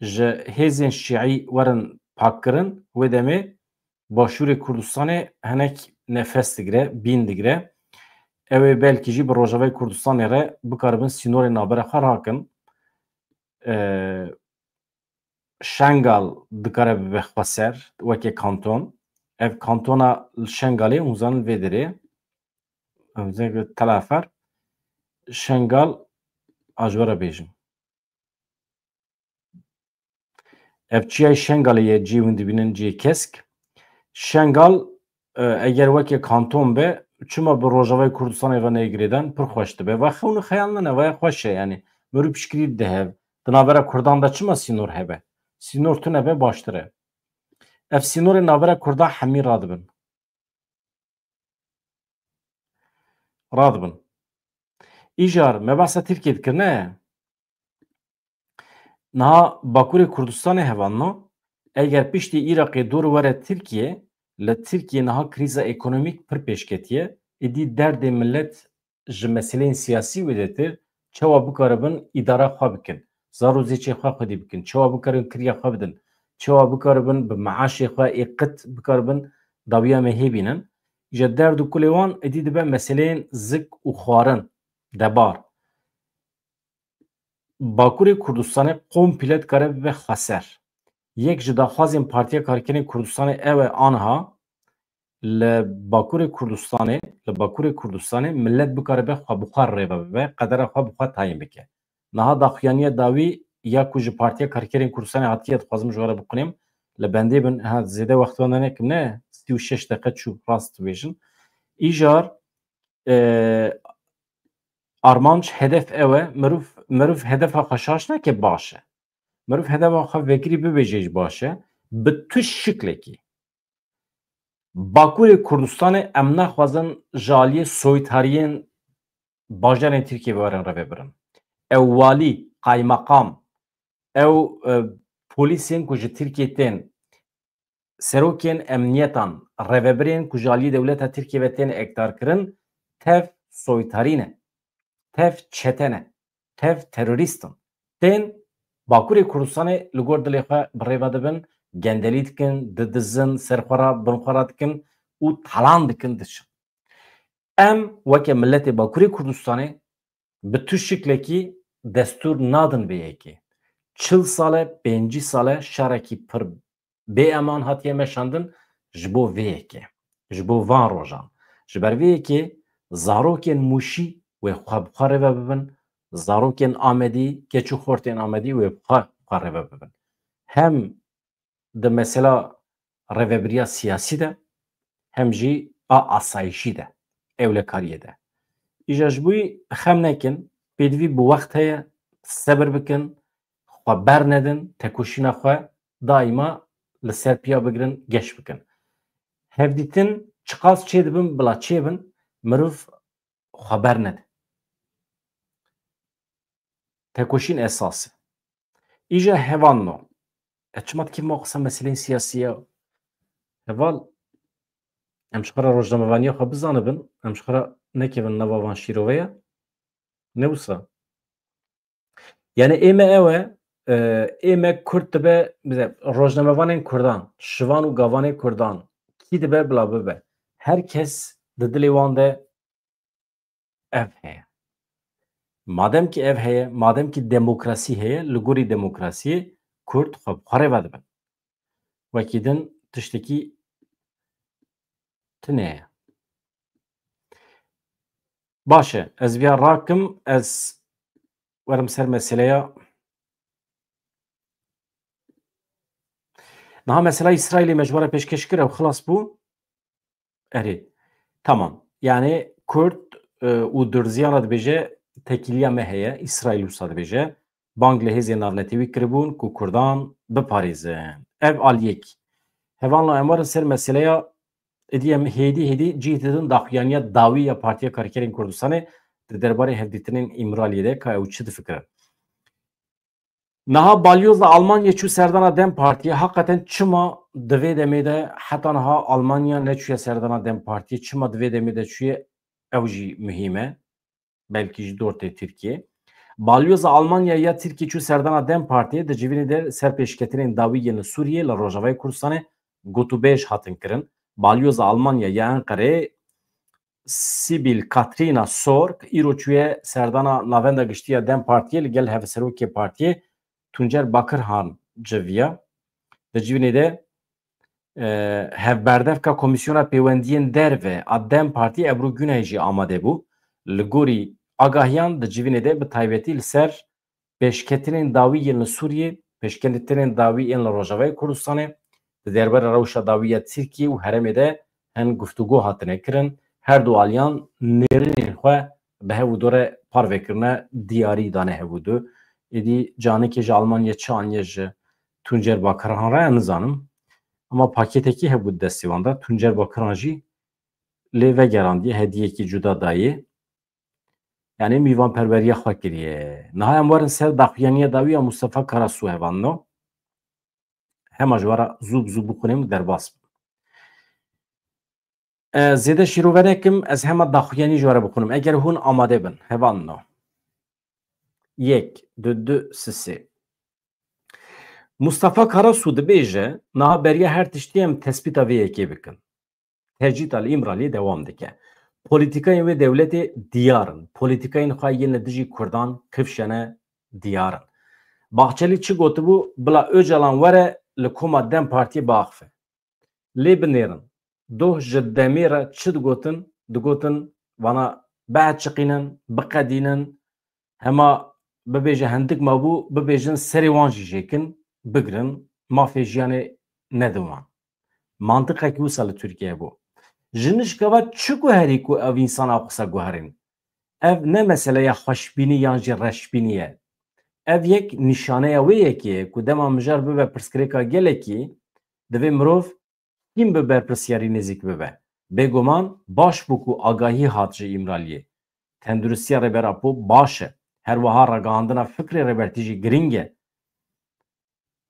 ji hêzên şîî werin pakkirin, wê demê Başûrê Kurdistanê hinek nefes digire, bîn digire. Ew ê belkî jî bi Rojavayê Kurdistanê re bikaribin sînorên navbera xwe rakin. Ee, Şengal dikare bibe xweser weke kanton. Ev kantona li Şengalê hûn zanin vê derê. Em zek Telafer. Şengal, a ji we re bêjim. Ev çiyayê Şengalê ye, cihê hûn dibînin, cihê kesk. Şengal, e, eger weke kanton be, çima bi Rojavayê Kurdistanê ve neyê girêdan, pir xweş dibe. Va xewn û xeyal nine, vaya xweş e, yani. Mirov piştgirî dide hev. Di navbera Kurdan de çima sînor hebe? Sînor tune be baştir e. Ev sînorê navbera Kurdan hemî radibin. Radibin. Îcar me behsa Tirkiyê dikir, ne? Niha Bakurê Kurdistanê hevalno, eger piştî Iraqê dor were Tirkiye, li Tirkiye niha krîza ekonomîk pir pêş ketiye, êdî derdê milet ji meseleyên siyasî wêdetir, çawa bikaribin îdara xwe bikin, zar û zêçê xwe xwedî bikin, çawa bikaribin kiriya xwe bidin, çawa bikaribin bi meaşê xwe ê qit bikaribin dawiya me hê bînin. Îja derd û kulê wan êdî dibe meseleyên zik û xwarin, debar. Bakurê Kurdistanê komple dikare bibe xweser. Yek ji daxwazên Partiya Karkerên Kurdistanê ew e, anha li Bakurê Kurdistanê, li Bakurê Kurdistanê milet bikaribe xwe bi xwe rêve bibe, qedera xwe bi xwe tayîn bike. Niha daxuyaniya dawî ya ku ji Partiya Karkerên Kurdistanê hatiye, dixwazim ji we re biqunêm, li bendê bin, ha, zêde wext wenda nekim, ne, sî û şeş deqe çû, rast dibêjin. Îjar, e, armanc, hedef ew e, mirov, mirov hedefa xwe şaş neke, baş e. Mirov hedefa xwe vekirî bibêje jî baş e. Bi tu şiklekî. Bakurê Kurdistanê em naxwazin ji aliyê soytariyên bajarên Tirkiyê bi werin rêvebirin. Ew walî, qaymeqam, ew, e, polîsên ku ji Tirkiyê tên, serokên emniyetan, rêvebirên ku ji aliyê dewleta Tirkiyê ve tên ekdarkirin, tev soytarî ne, tev çete ne, tev terorîst in. Tên Bakurê Kurdistanê li gor dilê xwe bi rêve dibin, gendelî dikin, didizin, ser xwe re, bin xwe re dikin û talan dikin, diçin. Em weke miletê Bakurê Kurdistanê bi tu şiklekî destûr nadin vê yekê. Çil sal e, pêncî sal e şerekî pir bêeman hatiye meşandin ji bo vê yekê, ji bo van rojan. Ji ber vê yekê zarokên Mûşî wê xwe bi xwe rêve bibin, zarokên Amedî, keç û xortên Amedî wê bi xwe, xwe rêve bibin. Hem di mesela rêvebiriya siyasî de, hem jî a asayişî de, ewlekariyê de. Îja ji bo wî xem nekin, pêdivî bi wext heye, sebir bikin, xwe bernedin, tekoşîna xwe daîma li ser piya bigirin, geş bikin. Hevdîtin çiqas çêdibin, bila çêbin, mirov xwe bernede. Tekoşîn esas e. Îja hevalno. E, çima dikî ma qisa meseleyên siyasî ya? Heval, em ji xwe re rojnamevaniya xwe bizanibin, em ji xwe re nekevin nava van şîroveya. Ne wisa. Yani ê me ew e, e, ê me Kurd dibe, bize rojnamevanên Kurdan, şivan û gavanê Kurdan, kî dibe bila bibe. Her kes di dilê wan de ev heye. Madem ki ev heye, madem ki demokrasî heye, li gorî demokrasiyê Kurd xwe bi xwe rêve dibin. Wekî din tiştekî tune ye. Baş e, ez viya rakim, ez werim ser meseleya. Niha mesela Îsraîlê me ji we re pêşkêş kir, ew xilas bû. Erê. Tamam. Yani Kurd, e, û Durziyan re dibêje, tekîliya me heye, Îsraîl wisa dibêje. Bang li hêzên navnetewî kiribûn ku Kurdan biparêzin. Ev aliyek. Hevalno, em werin ser meseleya êdî, em hêdî hêdî cih didin daxuyaniya dawî ya Partiya Karkerên Kurdistanê di derbarê hevdîtinên Îmraliyê de, ka ew çi difikirin. Niha balyoza Almanya çû serdana DEM Partiyê, heqeten çima di vê demê de heta niha Almanya neçûye serdana DEM Partiyê, çima di vê demê de çûye, ew jî muhîm e. Belkî ji dortê Tirkiyê. Balyoza Almanya ya Tirkiyê çû serdana DEM Partiyê, di civînê de ser pêşketinên dawî yên li Sûriyê, li Rojavayê Kurdistanê gotûbêj hatin kirin. Balyoza Almanya ya Enqereyê Sîbîl Katrîna Sork îro çûye serdana Navenda Giştî ya DEM Partiyê li gel hevserokê partiyê Tuncer Bakirhan civiya. Di civînê de, e, hevberdevka Komîsyona Pêwendiyên Derve a DEM Partiyê Ebru Günay jî amade bû. Li gorî agahiyan di civînê de bi taybetî li ser pêşketinên dawî yên li Sûriyê, pêşketinên dawî yên li Rojavayê Kurdistanê, di derbarê rewşa dawî ya Tirkiyê û herêmê de hin guftûgo hatine kirin. Her du aliyan nêrînên xwe bi hev û du re parve kirine, diyarî dane hev û du. Êdî canikê ji Almanyayê çi aniye ji Tuncer Bakirhan re, ez nizanim. Ama pakêtekî hebû di destê wan de. Tuncer Bakirhan jî lê vegerandiye, hediyekî cuda dayê. Yanî mîvanperweriya xwe kiriye. Niha em werin ser daxuyaniya dawî ya Mustafa Karasu hevalno. Hema ji we re zû bi zû bixwînim û derbas bim. E, zêde şîrove nekim, ez hema daxuyanî ji we re bixwînim. Eger hûn amade bin, hevalno. Yek, du, du, sisê. Mustafa Karasu dibêje, niha beriya her tiştî em tespîta vê yekê bikin. Tecrîd li Îmraliyê dewam dike. Polîtikayên wê dewletê diyar in. Polîtikayên xwe yên li dijî Kurdan, kifşe ne, diyar in. Bahçelî çi gotibû, bila Ocalan were li koma DEM Partiyê biaxife. Lê binêrin. Doh ji DEMê re çi digotin? Digotin, vana biaçiqînin, biqedînin, hema bibêje hindik mabû, bibêjin serê wan jî jêkin, bigirin, mafê jiyanê nedin wan. Mantiqekî wisa li Tirkiyeyê bû. Ji nişka ve çi guherî ku ev însan a xwe guherîn? Ev ne meseleya xweşbînî yan jî reşbînî ye. Ev yek nîşaneya wê yekê ye ku dema mijar bibe pirsgirêka gelekî, divê mirov kîm bi berpirsyarî nêzîk bibe. Bêguman baş bû ku agahî hat ji Îmraliyê. Tenduristiya Rêber Apo baş e. Her wiha ragihandina fikrê Rêbertî jî girîng e.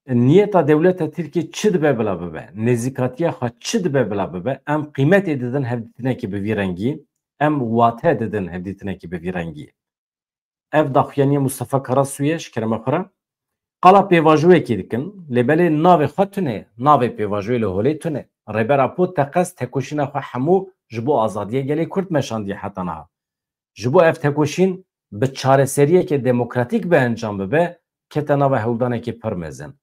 Niyeta dewleta Tirkiyê çi dibe bila bibe, nêzîkatiya xwe çi dibe bila bibe, em qîmetê didin hevdîtinekî bi vî rengî, em wate didin hevdîtinekî bi vî rengî. Ev daxuyaniya Mustafa Karasu ye, ji kerema xwe re. Qala pêvajoyekê dikin, lê belê navê xwe tune ye, navê pêvajoyê li holê tune. Rêber Apo teqez tekoşîna xwe hemû ji bo azadiya gelê Kurd meşandiye heta niha. Ji bo ev tekoşîn bi çareseriyeke demokratîk bi encam bibe, kete nava hewldanekê pir mezin.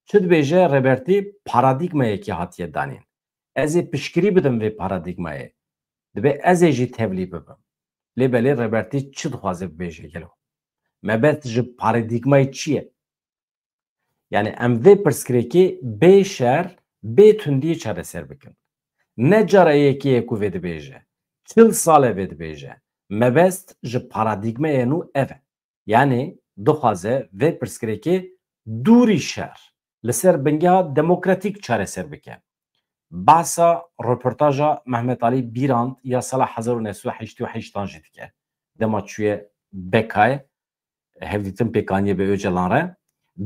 Çi dibêje Rêbertî? Paradîgmayekê hatiye danîn. Ez ê piştgirî bidim vê paradîgmayê. Dibe ez ê jî tevlî bibim. Lê belê Rêbertî çi dixwaze bibêje gelo? Mebest ji paradîgmayê çi ye? Yani em vê pirsgirêkê bê şer, bê tundiyê çareser bikin. Ne cara yekê ye ku vê dibêje. Çil sal e vê dibêje. Mebest ji paradîgmeyê nû ev e. Yani dixwaze vê pirsgirêkê dûrî şer, li ser bingeha demokratîk çareser bike. Behsa roportaja Mehmet Alî Bîrand ya sala hezar û neh sed û heştê û heştan jî dike. Dema çûye Bekayê, hevdîtin pêk aniye bi Ocalan re.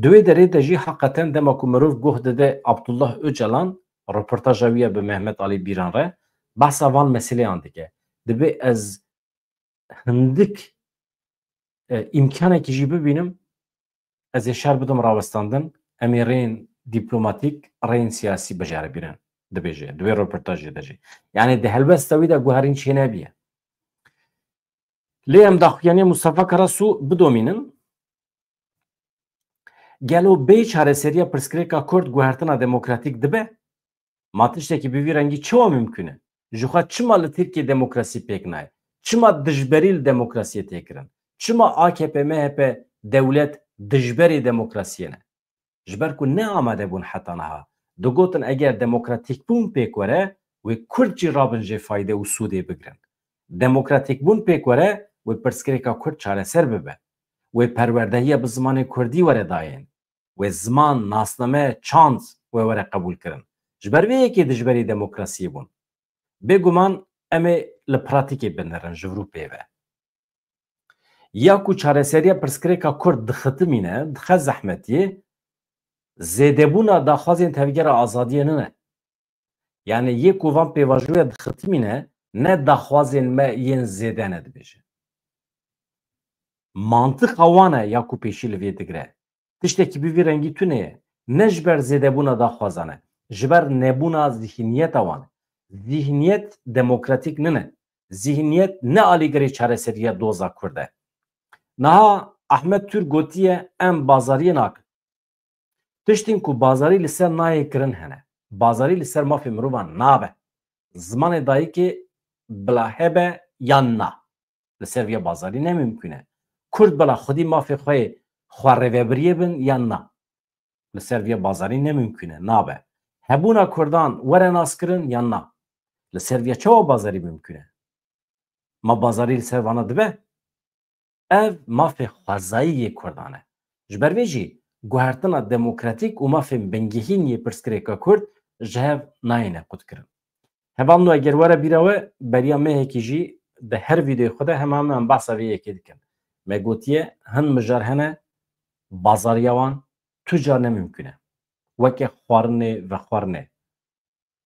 Di wê derê de jî heqeten dema ku mirov guh dide Abdullah Ocalan, roportaja wî ye bi Mehmet Alî Bîran re, behsa van meseleyan dike. Dibe ez hindik, e, îmkanekî jî bibînim, ez ê şer bidim rawestandin, em ê rêyên dîplomatîk, rêyên siyasî biceribînin, dibêje, di wê roportajê de jî. Yani di helbesta wî de guherîn çênebiye. Lê em daxuyaniya Mustafa Karasu bidomînin. Gelo bê çareseriya pirsgirêka Kurd guhertina demokratîk dibe? Ma tiştekî bi vî rengî çawa mimkun e? Ji xwe çima li Tirkiyê demokrasî pêk nayê? Çima dijberî li demokrasiyê tê kirin? Çima A K P M H P dewlet dijberê demokrasiyê ne? Ji ber ku ne amade bûn heta niha. Digotin eger demokratîkbûn pêk were, wê Kurd jî rabin jê fayde û sûdê bigirin. Demokratîkbûn pêk were, wê pirsgirêka Kurd çareser bibe. Wê perwerdehiya bi zimanê Kurdî were dayên. Wê ziman, nasname, çand wê were qebûl kirin. Ji ber vê yekê dijberî demokrasiyê bûn. Bêguman em ê li pratîkê binerin ji vir û pê ve. Ya ku çareseriya pirsgirêka Kurd dixitimîne, dixe zehmetiyê, zêdebûna daxwazên Tevgera Azadiyê nine. Yani yê ku van pêvajoya dixitimîne, ne daxwazên me yên zêde ne dibêje. Mantiqa wan e ya ku pêşî li vê digire. Tiştekî bi vî rengî tune ye. Ne ji ber zêdebûna daxwazan e. Ji ber nebûna zîhniyeta wan e. Zîhniyet demokratîk nine. Zîhniyet ne alîgirê çareseriya doza Kurd e. Niha Ahmet Türk gotiye em bazariyê nakin. Tiştên ku bazarî li ser nayê kirin hene. Bazarî li ser mafê mirovan nabe. Zimanê dayikê bila hebe yan na. Li ser viya bazarî ne mimkun e. Kurd bila xwedî mafê xwe yê xwe rêvebiriyê bin yan na. Li ser viya bazarî ne mimkun e, nabe. Hebûna Kurdan were naskirin yan na? Li ser viya çawa bazarî mimkun e? Ma bazarî li ser vana dibe? Ev mafê xwezayî yê Kurdan e. Ji ber vê jî guhertina demokratîk û mafên bingehîn yê pirsgirêka Kurd ji hev nayêne qutkirin. Hevalno eger were bîra we, beriya mehekî jî di her vîdeoyê xwe de hema hema em behsa vê yekê dikin. Me gotiye, hin mijar hene, bazariya wan tu car ne mimkun e. Weke xwarinê, vexwarinê.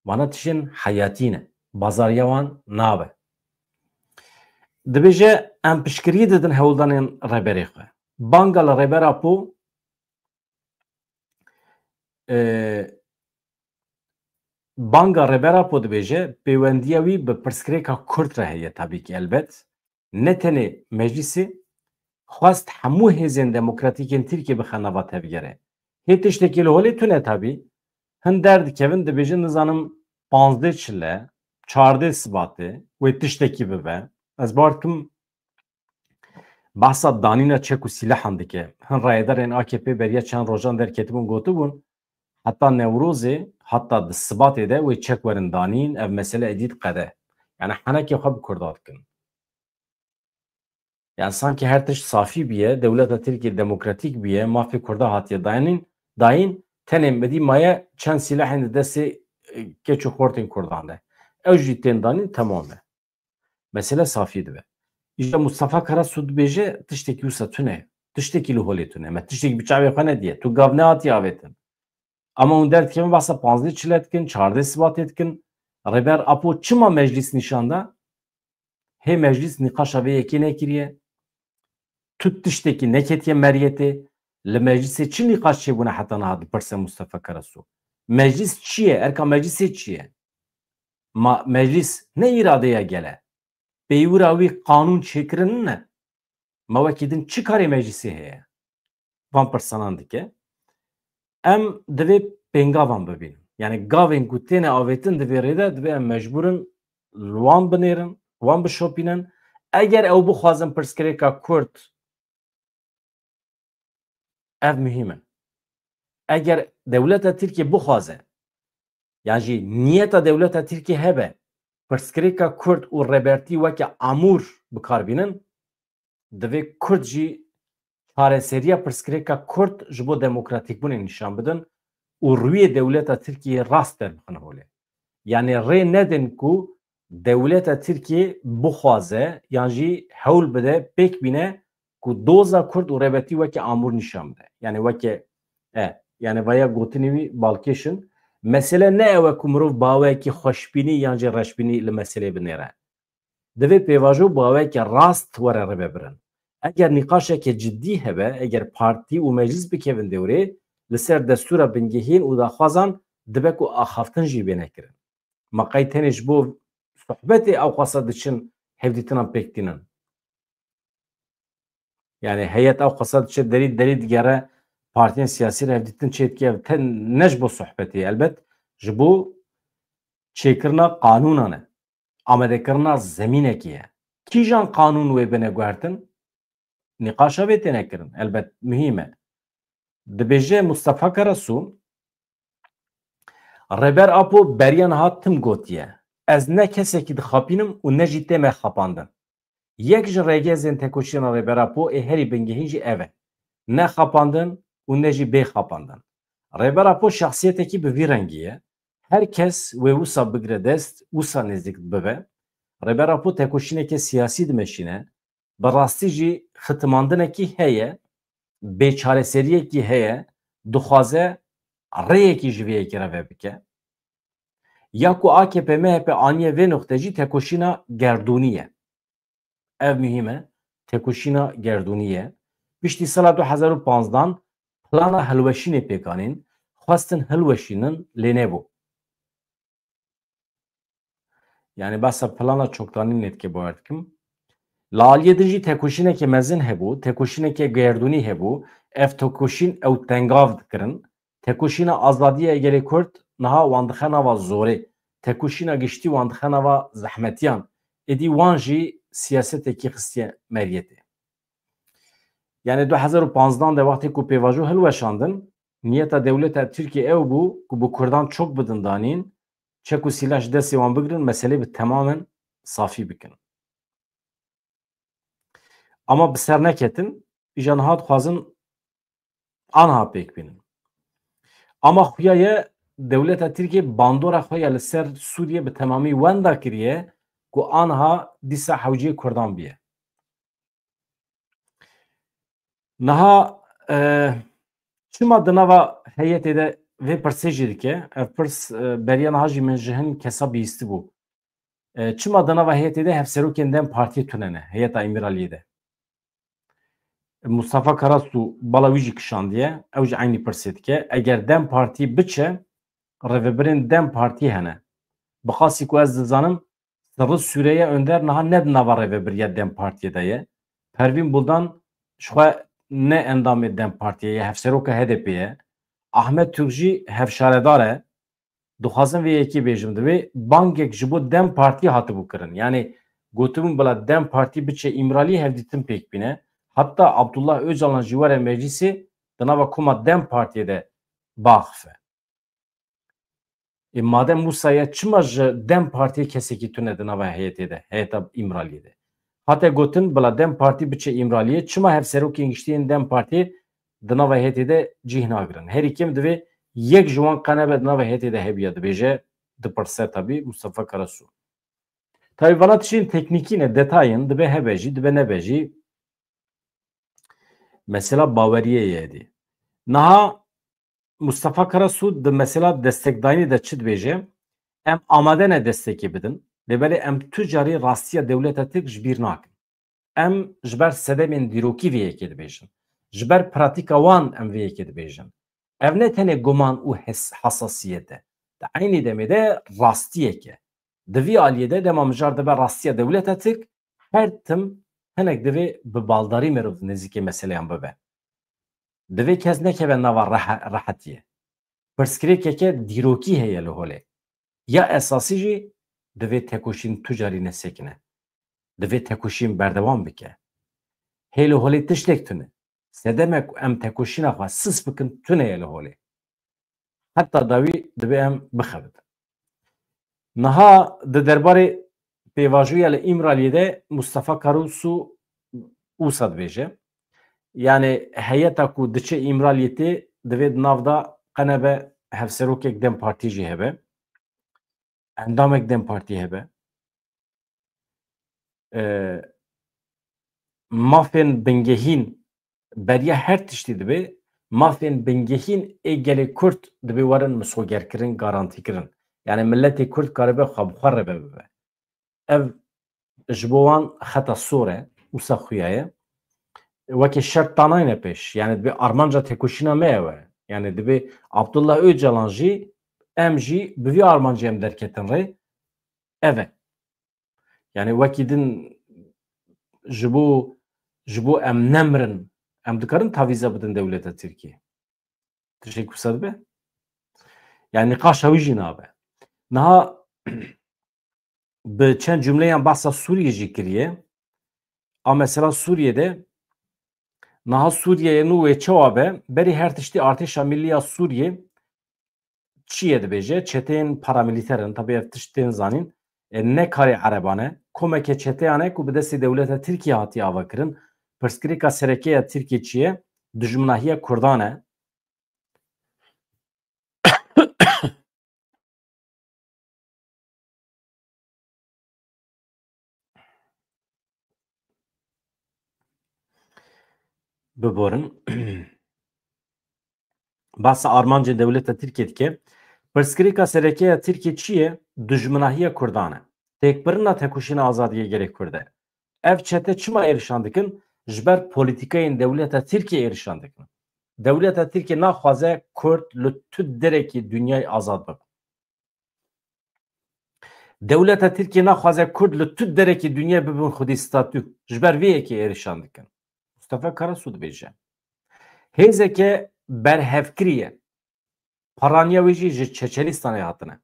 Vana tişên heyatî ne. Bazariya wan nabe. Dibêje, em piştgiriyê didin hewldanên Rêberê xwe. Banga li Rêber Apo, e, banga Rêber Apo dibêje, pêwendiya wî bi pirsgirêka Kurd re heye, tabî ki elbet. Ne tenê meclîsê, xwest hemû hêzên demokratîk ên Tirkiyê bixe nava tevgerê. Hê tiştekî li holê tune tabî. Hin derdikevin, dibêjin, nizanim, panzdeh çile, çardeh sibatê wê tiştekî bibe. Ez bawer dikim, behsa danîna çek û sîlehan dike. Hin rayedarên A K P beriya çend rojan derketibûn, gotibûn, heta Newrozê, heta di sibatê de wê çek werin danîn, ev mesele êdî diqede. Yani henekê xwe bi Kurda dikin. Yani sanki her tişt safî biye, dewleta Tirkiye demokratîk biye, mafê Kurda hatiye dayîn, dayîn, tenê midî maye çend sîlehên di destê, e, keç û xortên Kurdan de. Ew jî tên danîn, temam e. Mesele safî dibe. Îja Mustafa Karasu dibêje, tiştekî wisa tune. Tiştekî li holê tune. Me tiştekî bi çavê xwe nediye. Tu gav nehatiye avêtin. Ama hûn derdikevin, behsa panzdeh çile dikin, çardeh sibatê dikin. Rêber Apo çima meclîs nîşan da? Hê meclîs nîqaşa vê yekê nekiriye. Tu tiştekî neketiye meriyetê. Li meclîsê çi nîqaş çêbûne heta niha, dipirse Mustafa Karasu. Meclîs çi ye? Erka meclîsê çi ye? Ma meclîs ne îradeya gel e? Peywira wî qanûn çêkirin ne? Ma wekî din çi karê meclîsê heye? Van pirsanan dike. Em divê pêngavan bibînin. Yani gavên ku têne avêtin di vê rê de, divê em mecbûr in li wan binêrin, wan bişopînin. Eger ew bixwazin pirsgirêka Kurd, ev muhîm e. Eger dewleta Tirkiye bixwaze, yan jî niyeta dewleta Tirkiye hebe, pirsgirêka Kurd û Rêbertî weke amûr bi kar bînin, divê Kurd jî çareseriya pirsgirêka Kurd ji bo demokratîkbûnê nîşan bidin û rûyê dewleta Tirkiyeyê rast derbixin holê. Yani rê nedin ku dewleta Tirkiyê bixwaze yan jî hewl bide pêk bîne ku doza Kurd û Rêbertî weke amûr nîşan bide. Yani weke, e, yani vaya gotinê wî balkêş in. Mesele ne ew e ku mirov bi awayekî xweşbînî yan jî reşbînî li meselê binêre. Divê pêvajo bi awayeke rast were rêvebirin. Eger nîqaşeke cidî hebe, eger partî û meclîs bikevin dewrê, li ser destûra bingehîn û daxwazan dibe ku axaftin jî bêne kirin. Ma qey tenê ji bo sohbetê ewqasa diçin hevdîtinan pêk tînin? Yani heyet ewqasa diçe derî derî digere, partiyên siyasî re hevdîtin çêdike, ev te ne ji bo sohbetê, elbet ji bo çêkirina qanûnan e. Amadekirina zemînekê ye. Kîjan qanûn wê bine guhertin? Nîqaşa vê têne kirin. Elbet muhîm e. Dibêje Mustafa Karasu, Rêber Apo beriya niha tim gotiye, ez ne kesekî dixapînim û ne jî tê me xapandin. Yek ji rêgezên tekoşîna Rêber Apo ê herî bingehîn jî ev e. Ne xapandin û ne jî bê xapandin. Rêber Apo şexsiyetekî bi vî rengî ye. Her kes wê wisa bigire dest, wisa nêzîk bibe. Rêber Apo tekoşîneke siyasî dimeşîne. Bi rastî jî xitimandinekî heye, bêçareseriyekî heye, dixwaze rêyekî ji vê yekê re vebike. Ya ku A K P M H P aniye vê noqte jî tekoşîna gerdûnî ye. Ev muhîm e, tekoşîna gerdûnî ye. Piştî sala du hezar û panzdan plana hilweşînê pêk anîn, xwestin hilweşînin, lê nebû. Yani behsa plana çoktanî nedike, bawer dikim. Li aliyê din jî tekoşîneke mezin hebû, tekoşîneke gerdûnî hebû. Ev tekoşîn ew tengav dikirin. Tekoşîna azadiyê gelê Kurd niha wan dixe nava zorê. Tekoşîna giştî wan dixe nava zehmetiyan. Êdî wan jî siyasetekî xistiye meriyetê. Yani du hezar û panzdan de wextê ku pêvajo hilweşandin, niyeta dewleta Tirkiye ew bû ku bi Kurdan çok bidin danîn, çek û sîlah ji destê wan bigirin, meselê bi temamen safî bikin. Ama bi ser neketin, îja niha dixwazin anha pêk bînin. Ama xuya ye dewleta Tirkiye bandora xwe ya li ser Sûriye bi temamî wenda kiriye ku aniha dîsa hewceyê Kurdan bûye. Niha, e, çima di nava heyetê de vê pirsê jî dike? Ev pirs, e, beriya niha jî min ji hin kesa bihîstibû. E, çima di nava heyetê de hevserokên DEM Partiyê tune ne, heyeta Îmraliyê de? Mustafa Karasu bala wî jî kişandiye, ew jî eynî pirsê dike. Eger DEM Partî biçe, rêvebirên DEM Partî hene. Bi qasî ku ez dizanim, Sirri Süreyya Önder niha ne di nava rêvebiriya DEM Partiyê de ye. Pervîn Buldan ji xwe ne endamê DEM Partiyê ye, hevseroka H D P ye. Ahmet Türk jî hevşaredar e. Dixwazim vê yekê bêjim, divê bangek ji bo DEM Partî hatibû kirin. Yanî gotibûn bila DEM Partî biçe Îmraliyê hevdîtin pêk bîne. Heta Abdullah Öcalan jî were meclîsê, di nava koma DEM Partiyê de biaxife. Ê madem wisa ye, çima ji DEM Partiyê kesekî tune di nava heyetê de, heyeta Îmraliyê de? Hate gotin, bila DEM Partî biçe Îmraliyê, çima hevserokên giştî yên DEM Partiyê di nava heyetê de cih nagirin? Herî kêm divê yek ji wan qe nebe di nava heyetê de hebiya, dibêje, dipirse tabî Mustafa Karasu. Tabî vana tiştên teknîkî ne, detayên, dibe hebe jî, dibe nebe jî. Mesela baweriyê ye êdî. Niha Mustafa Karasu di mesela destekdayînê de çi dibêje? Em amade ne destekê bidin, lê belê em tu carî rastiya dewleta Tirk ji bîr nakin. Em ji ber sedemên dîrokî vê yekê dibêjin. Ji ber pratîka wan em vê yekê dibêjin. Ev ne tenê guman û hes-, hesasiyet e. Di eynî demê de rastiyek e. Di vî aliyê de dema mijar dibe rastiya dewleta Tirk, her tim hinek divê bi baldarî merov nêzîkê meseleyan bibe. Divê kes nekeve nava rehe-, rehetiyê. Pirsgirêkeke dîrokî heye li holê. Ya esasî jî divê tekoşîn tu carî nesekine. Divê tekoşîn berdewam bike. Hê li holê tiştek tune. Sedeme ku em tekoşîna xwe sis bikin tune ye li holê. Heta dawî divê em bixebitin. Niha di derbarê pêvajoya li Îmraliyê de Mustafa Karasu wisa dibêje. Yanî heyeta ku diçe Îmraliyê tê divê di nav de qe nebe hevserokek DEM Partî jî hebe. Endamek DEM Partî hebe. E, mafên bingehîn beriya her tiştî dibe, mafên bingehîn ê gelê Kurd dibê werin misogerkirin, garantîkirin. Yanî miletê Kurd karibe xwe bi xwe rêve bibe. Ev ji bo wan xeta sor e, wisa xuya ye. Weke şert tanayne pêş. Yanî dibê armanca tekoşîna me ew e. Yanî dibê Abdullah Öcalan jî, em jî bi vî armancê em derketin rê. Ev e. Yanî wekî din ji bo, ji bo em nemirin, em dikarin tavîza bidin dewleta Tirkiyê. Tiştek wisa dibe? Yanî nîqaşa wî jî nabe. Niha bi çend cumleyan behsa Sûriyê jî kiriye. A mesela Sûriyê de, niha Sûriyeyê nû wê çawa be, berî her tiştî artêşa milî ya Sûriyê çi ye dibêje? Çeteyên paramîlîter in, tabî ev tişt tên zanîn, e, ne karê ereban e. Komeke çeteyan e ku bi destê dewleta Tirkiyê hatiye avakirin. Pirsgirêka sereke ya Tirkiyê çi ye? Dijminahiya Kurdan e. Biborin. Bahsa armancên dewleta Tirkiyê dike. Pirsgirêka sereke ya Tirkiyê çi ye? Dijminahiya Kurdan e. Têkbirina tekoşîna azadiyê gelê Kurd e. Ev çete çima êrişan dikin? Ji ber polîtîkayên dewleta Tirkiyê êrişan dikin. Dewleta Tirkiyê naxwaze Kurd li tu derekî dinyayê azad bibin. Dewleta Tirkiyê naxwaze Kurd li tu derekî dinyayê bibin xwedî statû. Ji ber vê yekê êrişan dikin. Mustafa Karasu dibêje. Hêzeke berhevkirî ye. Paraniya wê jî ji Çeçenistanê hatine.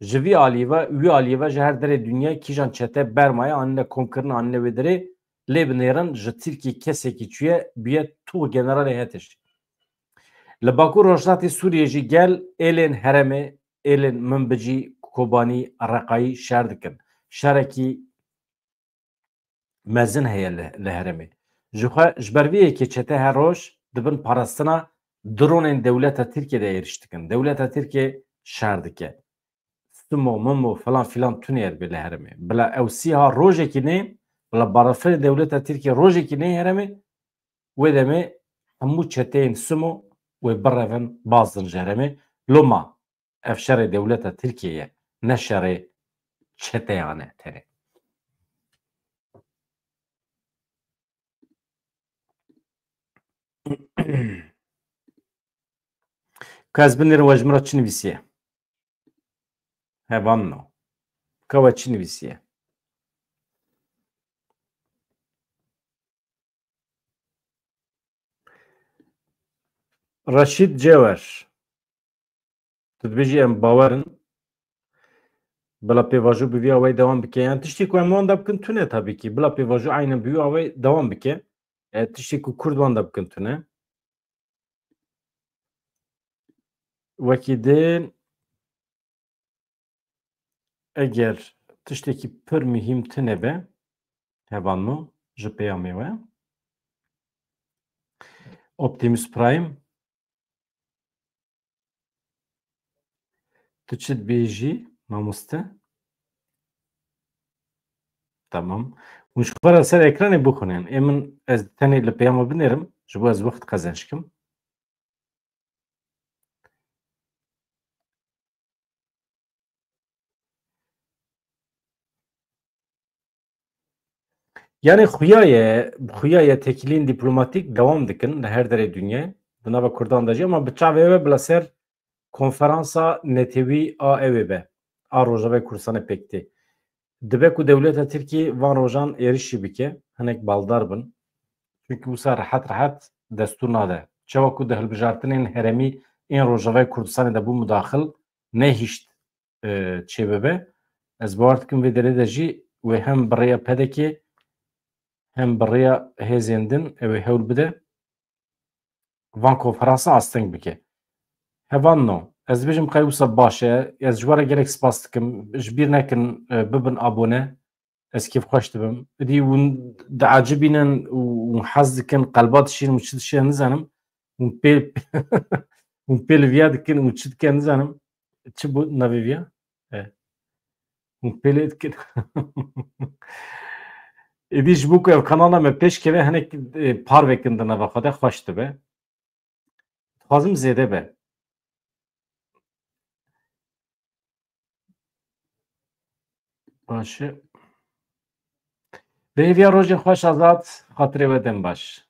Ji vî alî ve, wî alî ve ji her derê dinyayê kîjan çete bermaye, anîne komkirin, anîne wê derê lê binêrin, ji Tirkiyê kesekî çûye, bûye tuğ generalê HTŞ. Li Bakur Rojhilatê Sûriyê jî gel êlên herêmê, êlên Minbicî, Kobanî, Reqayî şer dikin. Şerekî mezin heye li, li herêmê. Ji xwe, ji ber vê yekê çete her roj dibin parastina dronên dewleta Tirkiyê de êriş dikin. Dewleta Tirkiyê şer dike. Sumo, Mumo falan filan tune yer bê li herêmê. Bila ew sîha rojekî nê, bila barafirê dewleta Tirkiye rojekî nê herêmê, wê demê hemû çeteyên Sumo wê birevin, bazin ji herêmê. Loma ev şerê dewleta Tirkiye ye, ne şerê çeteyan e tenê. Ka ez binêrim, we ji min re çi nivîsiye? Hevan no. Ka we çi nivîsiye? Reşîd Cewer. Tu dibêjî em bawer in. Bila pêvajo bi vî awayî dewam bike. Yani tiştê ku em wanda bikin tune tabii ki. Bila pêvajo aynen bi vî awayî dewam bike. E, tiştê ku Kurd wanda bikin tune. Wekî din eger tiştekî pir muhîm tune be, hevan min ji peyamê we. Optimus Prime. Tu çi dibêjî, mamoste? Tamam. Hûn ji xwe re ser ekranê bixwînin. Ê min, ez tenê li peyama binêrim, ji bo ez wext qezenc kim. Yani xuya ye, xuya ye têkiliyên dîplomatîk dewam dikin li her derê dinyayê. Di nava Kurdan de jî, ama bi çavê we bila ser konferansa netewî a ewê be, a Rojavayê Kurdistanê pêk tê. Dibe ku dewleta Tirkiyê van rojan êrişî bike, hinek baldar bin. Çunkî wisa rehet rehet destûr nade. Çawa ku di hilbijartinên herêmî ên Rojavayê Kurdistanê de bû mudaxil, nehişt, e, çêbibe. Ez bawer dikim vê derê de jî wê hem bi rêya P D K'ê hem bi rêya hêzên din ew ê hewl bide van konferansa asteng bike. Hevan no. Ez dibêjim qey wisa baş e. Ez ji we re gelek spas dikim. Ji bîr nekin, e, bibin abone. Ez kêfxweş dibim. Îdî hûn diecibînin û hûn hez dikin, qelba dişînin û çi dişînin nizanim. Hûn pê, hûn pê li viya dikin û çi dikin nizanim. Çi bû navê viya? E. Hûn pê lê dikin. Êdî ji bo ku ev kanala me pêş keve hinek, e, par vekin di nava xwe de xweş dibe. Dixwazim zêde be. Baş e. Bi hêviya rojên xweş Azad, xatirê we dem baş.